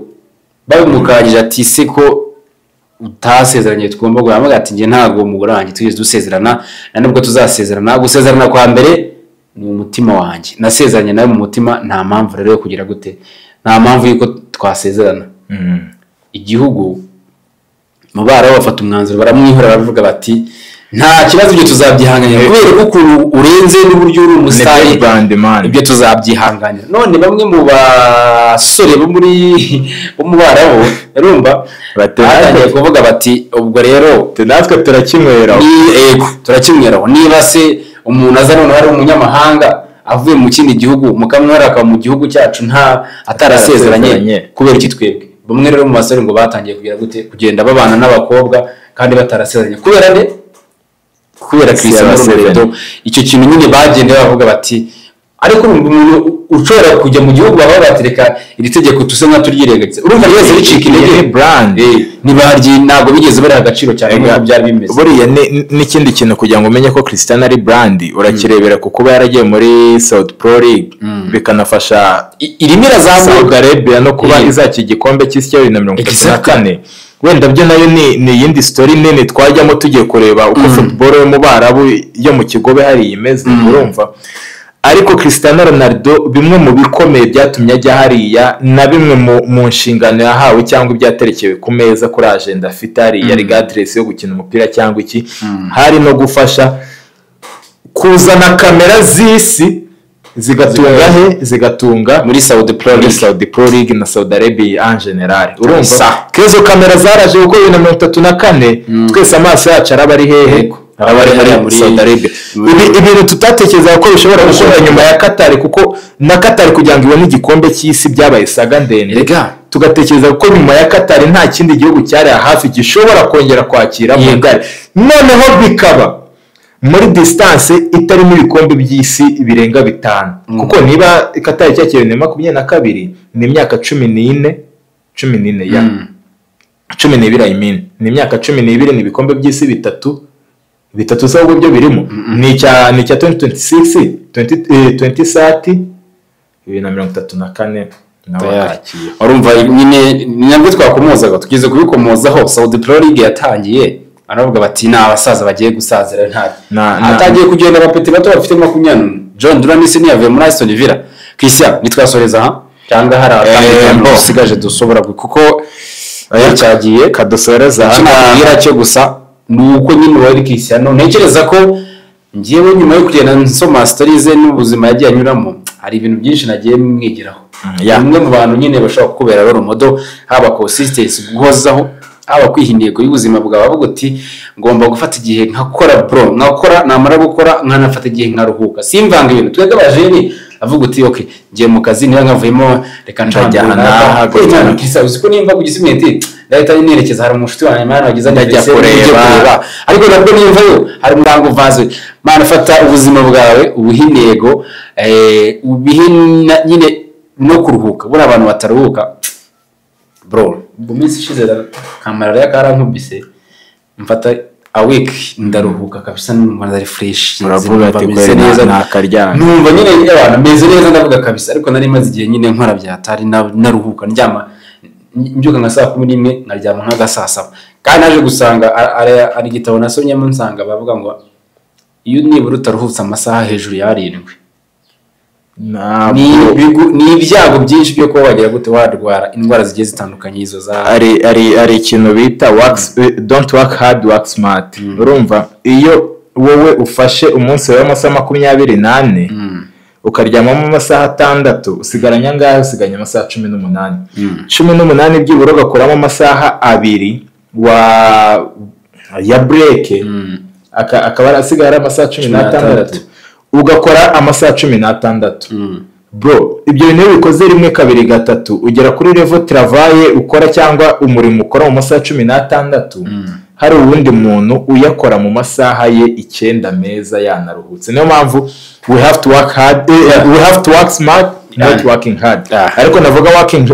babimukangije ati se ko utasezeranye tugomba guhamagara, ati njye ntabwo umugore wanjye tugeze dusezerana, na nubwo tuzasezerana, gusezerana kwa mbere ni umutima wanjye, nasezeranye nawe mu mutima, nta mpamvu rero yo kugira gute, nta mpamvu yuko twasezerana. Igihugu mu Barabu bafata umwanzuro baramwihora, baravuga bati nta kibazo ibyo tuzabyihanganira, kubera ko ukuntu urenze n'uburyo uri umusitari ibyo tuzabyihanganira. None bamwe mu basore bo muri bo mu Barabu urumva batangiye kuvuga bati ubwo rero natwe turakinyweraho, yego turakinyweraho, niba se umuntu aza noneho ari umunyamahanga avuye mu kindi gihugu mukamwara akaba mu gihugu cyacu nta atarasezeranye, kubera iki twebwe? Bamwe rero mu basore ngo batangiye kugira gute, kugenda babana n'abakobwa kandi batarasezeranye, kubera nde? Kubera Cristiano Ronaldo. Icyo kintu nyine bagende bavuga bati ariko umuntu ushobora kujya mu gihugu baba batereka iri tegeko tuse nka turyirengagiza, urumva ryose ricika intege brand ntibaryi, ntabwo bigeze bariha agaciro cyane nk'uko byari bimeze. Buriya n'ikindi kintu kugira ngo umenye ko Cristiano ari brand urakirebera ku kuba yaragiye muri Saudi Pro League, bikanafasha irimo irazamuka Saudi Arabia no kuba izaki igikombe cy'isi cya 2034. Wenda byo nayo ni iyindi story nini twajyamo tugiye kureba uko football yo mu Barabu yo mu Kigobe hari imeze, urumva. Ariko Cristiano Ronaldo bimwe mu bikomeye byatumye ajya hariya na bimwe mu nshingano yahawe cyangwa ibyaterekewe ku meza kuri agenda afite hariya, regardless yo gukina umupira cyangwa iki, hari no gufasha kuzana kamera z'isi zigatunga he, zigatunga muri Saudi Pro League, Saudi Pro League na Saudi Arabia en general. Urumva kezo kamera zaraje kuko 2034 twese amaso yacu araba ari hehe, araba ari muri Saudi Arabia. Ibintu tutatekereza ko bishobora gukora nyuma ya Qatar, kuko na Qatar kugira ngo ibone igikombe cy'isi byabaye saga ndende, tugatekereza ko nyuma ya Qatar nta kindi gihugu cyari hafi gishobora kongera kwakira Mundial, noneho bikaba muri distance itarimo ibikombe by'isi birenga 5, kuko niba Qatar cyakiriye na 22 ni imyaka 14 14 ya 12 I mean ni imyaka 12 ni ibikombe by'isi bitatu se byo birimo ni icya 2026 2030 2034 nawe akakiye. Urumva nyine ni nabwo twakomozaga tugeze kubikomozaho. Saudi Pro League yatangiye Baravuga bati ni abasaza bagiye gusazira, nta atangiye kugenda, abapeti bato bafite 21. John Duran se ntiyavuye muri Aston Villa? Christian, nitwasoreza aha cyangwa hari akandi kantu dusigaje dushobora, kuko cyagiye? Kadusoreza. Icyo nakubwira cyo gusa ni uko nyine wari Cristiano, ntekereza ko njyewe nyuma yo kugenda nsoma stories ze n'ubuzima yagiye anyuramo, hari ibintu byinshi nagiye mwigiraho. Umwe mu bantu nyine bashobora kukubera role model, haba consistency, guhozaho, haba kwiha intego y'ubuzima bwawe, avuga uti ngomba gufata igihe nkakora, bro, nkakora, namara gukora nkanafata igihe nkaruhuka, simvanga ibintu. Twebwe abajeni avuga uti okay, ngiye mu kazi, niba nkavuyemo reka Ndajya aha n'aha. Kisa uzi ko nimva ku Gisimenti ndahita nerekeza, hari umushuti wanjye, man, wagize Ndajya anniversaire, kureba. Njye. Ariko nabwo nimvayo hari umurango vaze. Mana, fata ubuzima bwawe ubuhe intego, ubihe nyine no kuruhuka. Buriya abantu bataruhuka, bro, mu minsi ishize kamarariya karankubise, mfata a week ndaruhuka kabisa, numva ndari fresh. Uravuga numva ati meze kweri neza. Nakaryamye. Numva nyine abantu meze neza, ndavuga kabisa. Ariko nari maze igihe nyine nkora byatari naruhuka, ndyama mbyuka nka saa 11, nkaryama nka saa 7. Kandi naje gusanga ari igitabo nasomyemo, nsanga bavuga ngo iyo nibura utaruhutse amasaha hejuru y'arindwi, Ntabwo ni ibyago byinshi byo kuba wagira gute, warwara indwara zigiye zitandukanye, izo za hari ikintu bita works, don't work hard, work smart. Urumva iyo wowe ufashe umunsi wawe w'amasaha 24, ukaryamamo amasaha 6, usigaranye angahe? Usigaranye amasaha 18. 18 byibura ugakuramo amasaha 2 wa ya break, akaba asigaye ari amasaha 16, ugakora amasaha 16. Bro, ibyo bintu iyo ubikoze rimwe, kabiri, gatatu, ugera kuri level travail ukora cyangwa umurimo ukora mu masaha 16, hari uwundi muntu uyakora mu masaha ye 9 meza yanaruhutse. Niyo mpamvu we have to work hard, we have to work smart, not working hard. Ariko navuga working,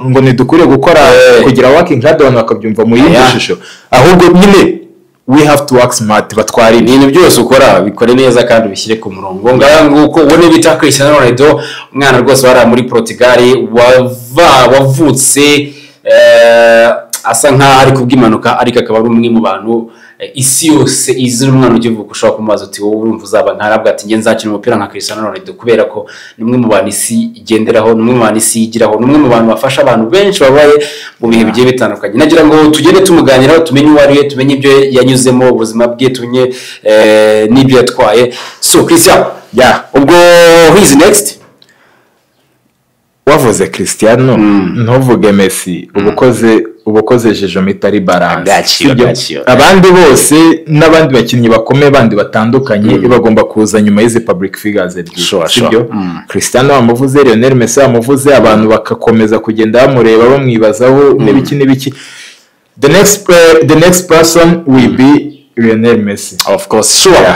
ngo ntidukwiriye gukora kugira working hard, abantu bakabyumva mu yindi shusho. Ahubwo nyine we have to work smart, batwara ibi. Ibintu byose ukora bikore neza kandi ubishyire ku murongo. Ngaho nguko, uwo ni bita Cristiano Ronaldo, umwana rwose wari muri Portugal, wavutse asa nkaho ari kubw'impanuka, ariko akaba ari umwe mu bantu isi yose izi. Umwana ukivuka ushobora kumubaza uti wowe urumva uzaba nkarabwa, ati njye nzakina umupira nka Cristiano Ronaldo, kubera ko ni umwe mu bantu isi igenderaho, ni umwe mu bantu isi yigiraho, ni umwe mu bantu bafasha abantu benshi babaye mu bihe bigiye bitandukanye. Nagira ngo tugende tumuganiraho, tumenye uwo ari we, tumenye ibyo yanyuzemo, ubuzima bwe, tumenye n'ibyo yatwaye. So Christian, ubwo who is next? Wavuze Cristiano ntuvuge Messi, uba ukoze jejome itari balance. Agaciro, Sibyo? agaciro. Abandi bose n'abandi bakinnyi bakomeye bandi batandukanye bagomba kuza nyuma y'izi public figures ebyiri, sibyo? Cristiano wamuvuze, Lionel Messi wamuvuze, abantu bagakomeza kugenda bamureba, bamwibazaho n'ibiki n'ibiki. The next person will be Lionel Messi. Of course, sure.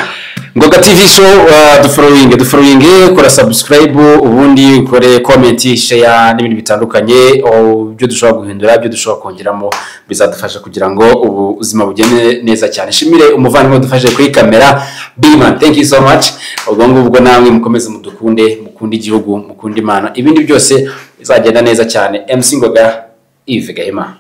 Ngoga TV Show, dufollowing, dufollowing, kora subscribe, ubundi ukore comment, share n'ibindi bitandukanye. Ibyo dushobora guhindura, ibyo dushobora kongeramo bizadufasha kugira ngo ubuzima bugende neza cyane. Shimire umuvandimwe udufashe kuri kamera, Bigman, thank you so much. Ubwo ngubwo namwe mukomeze mudukunde, mukunde igihugu, mukunde Imana, ibindi byose bizagenda neza cyane. MC Ngoga Yves Gahima.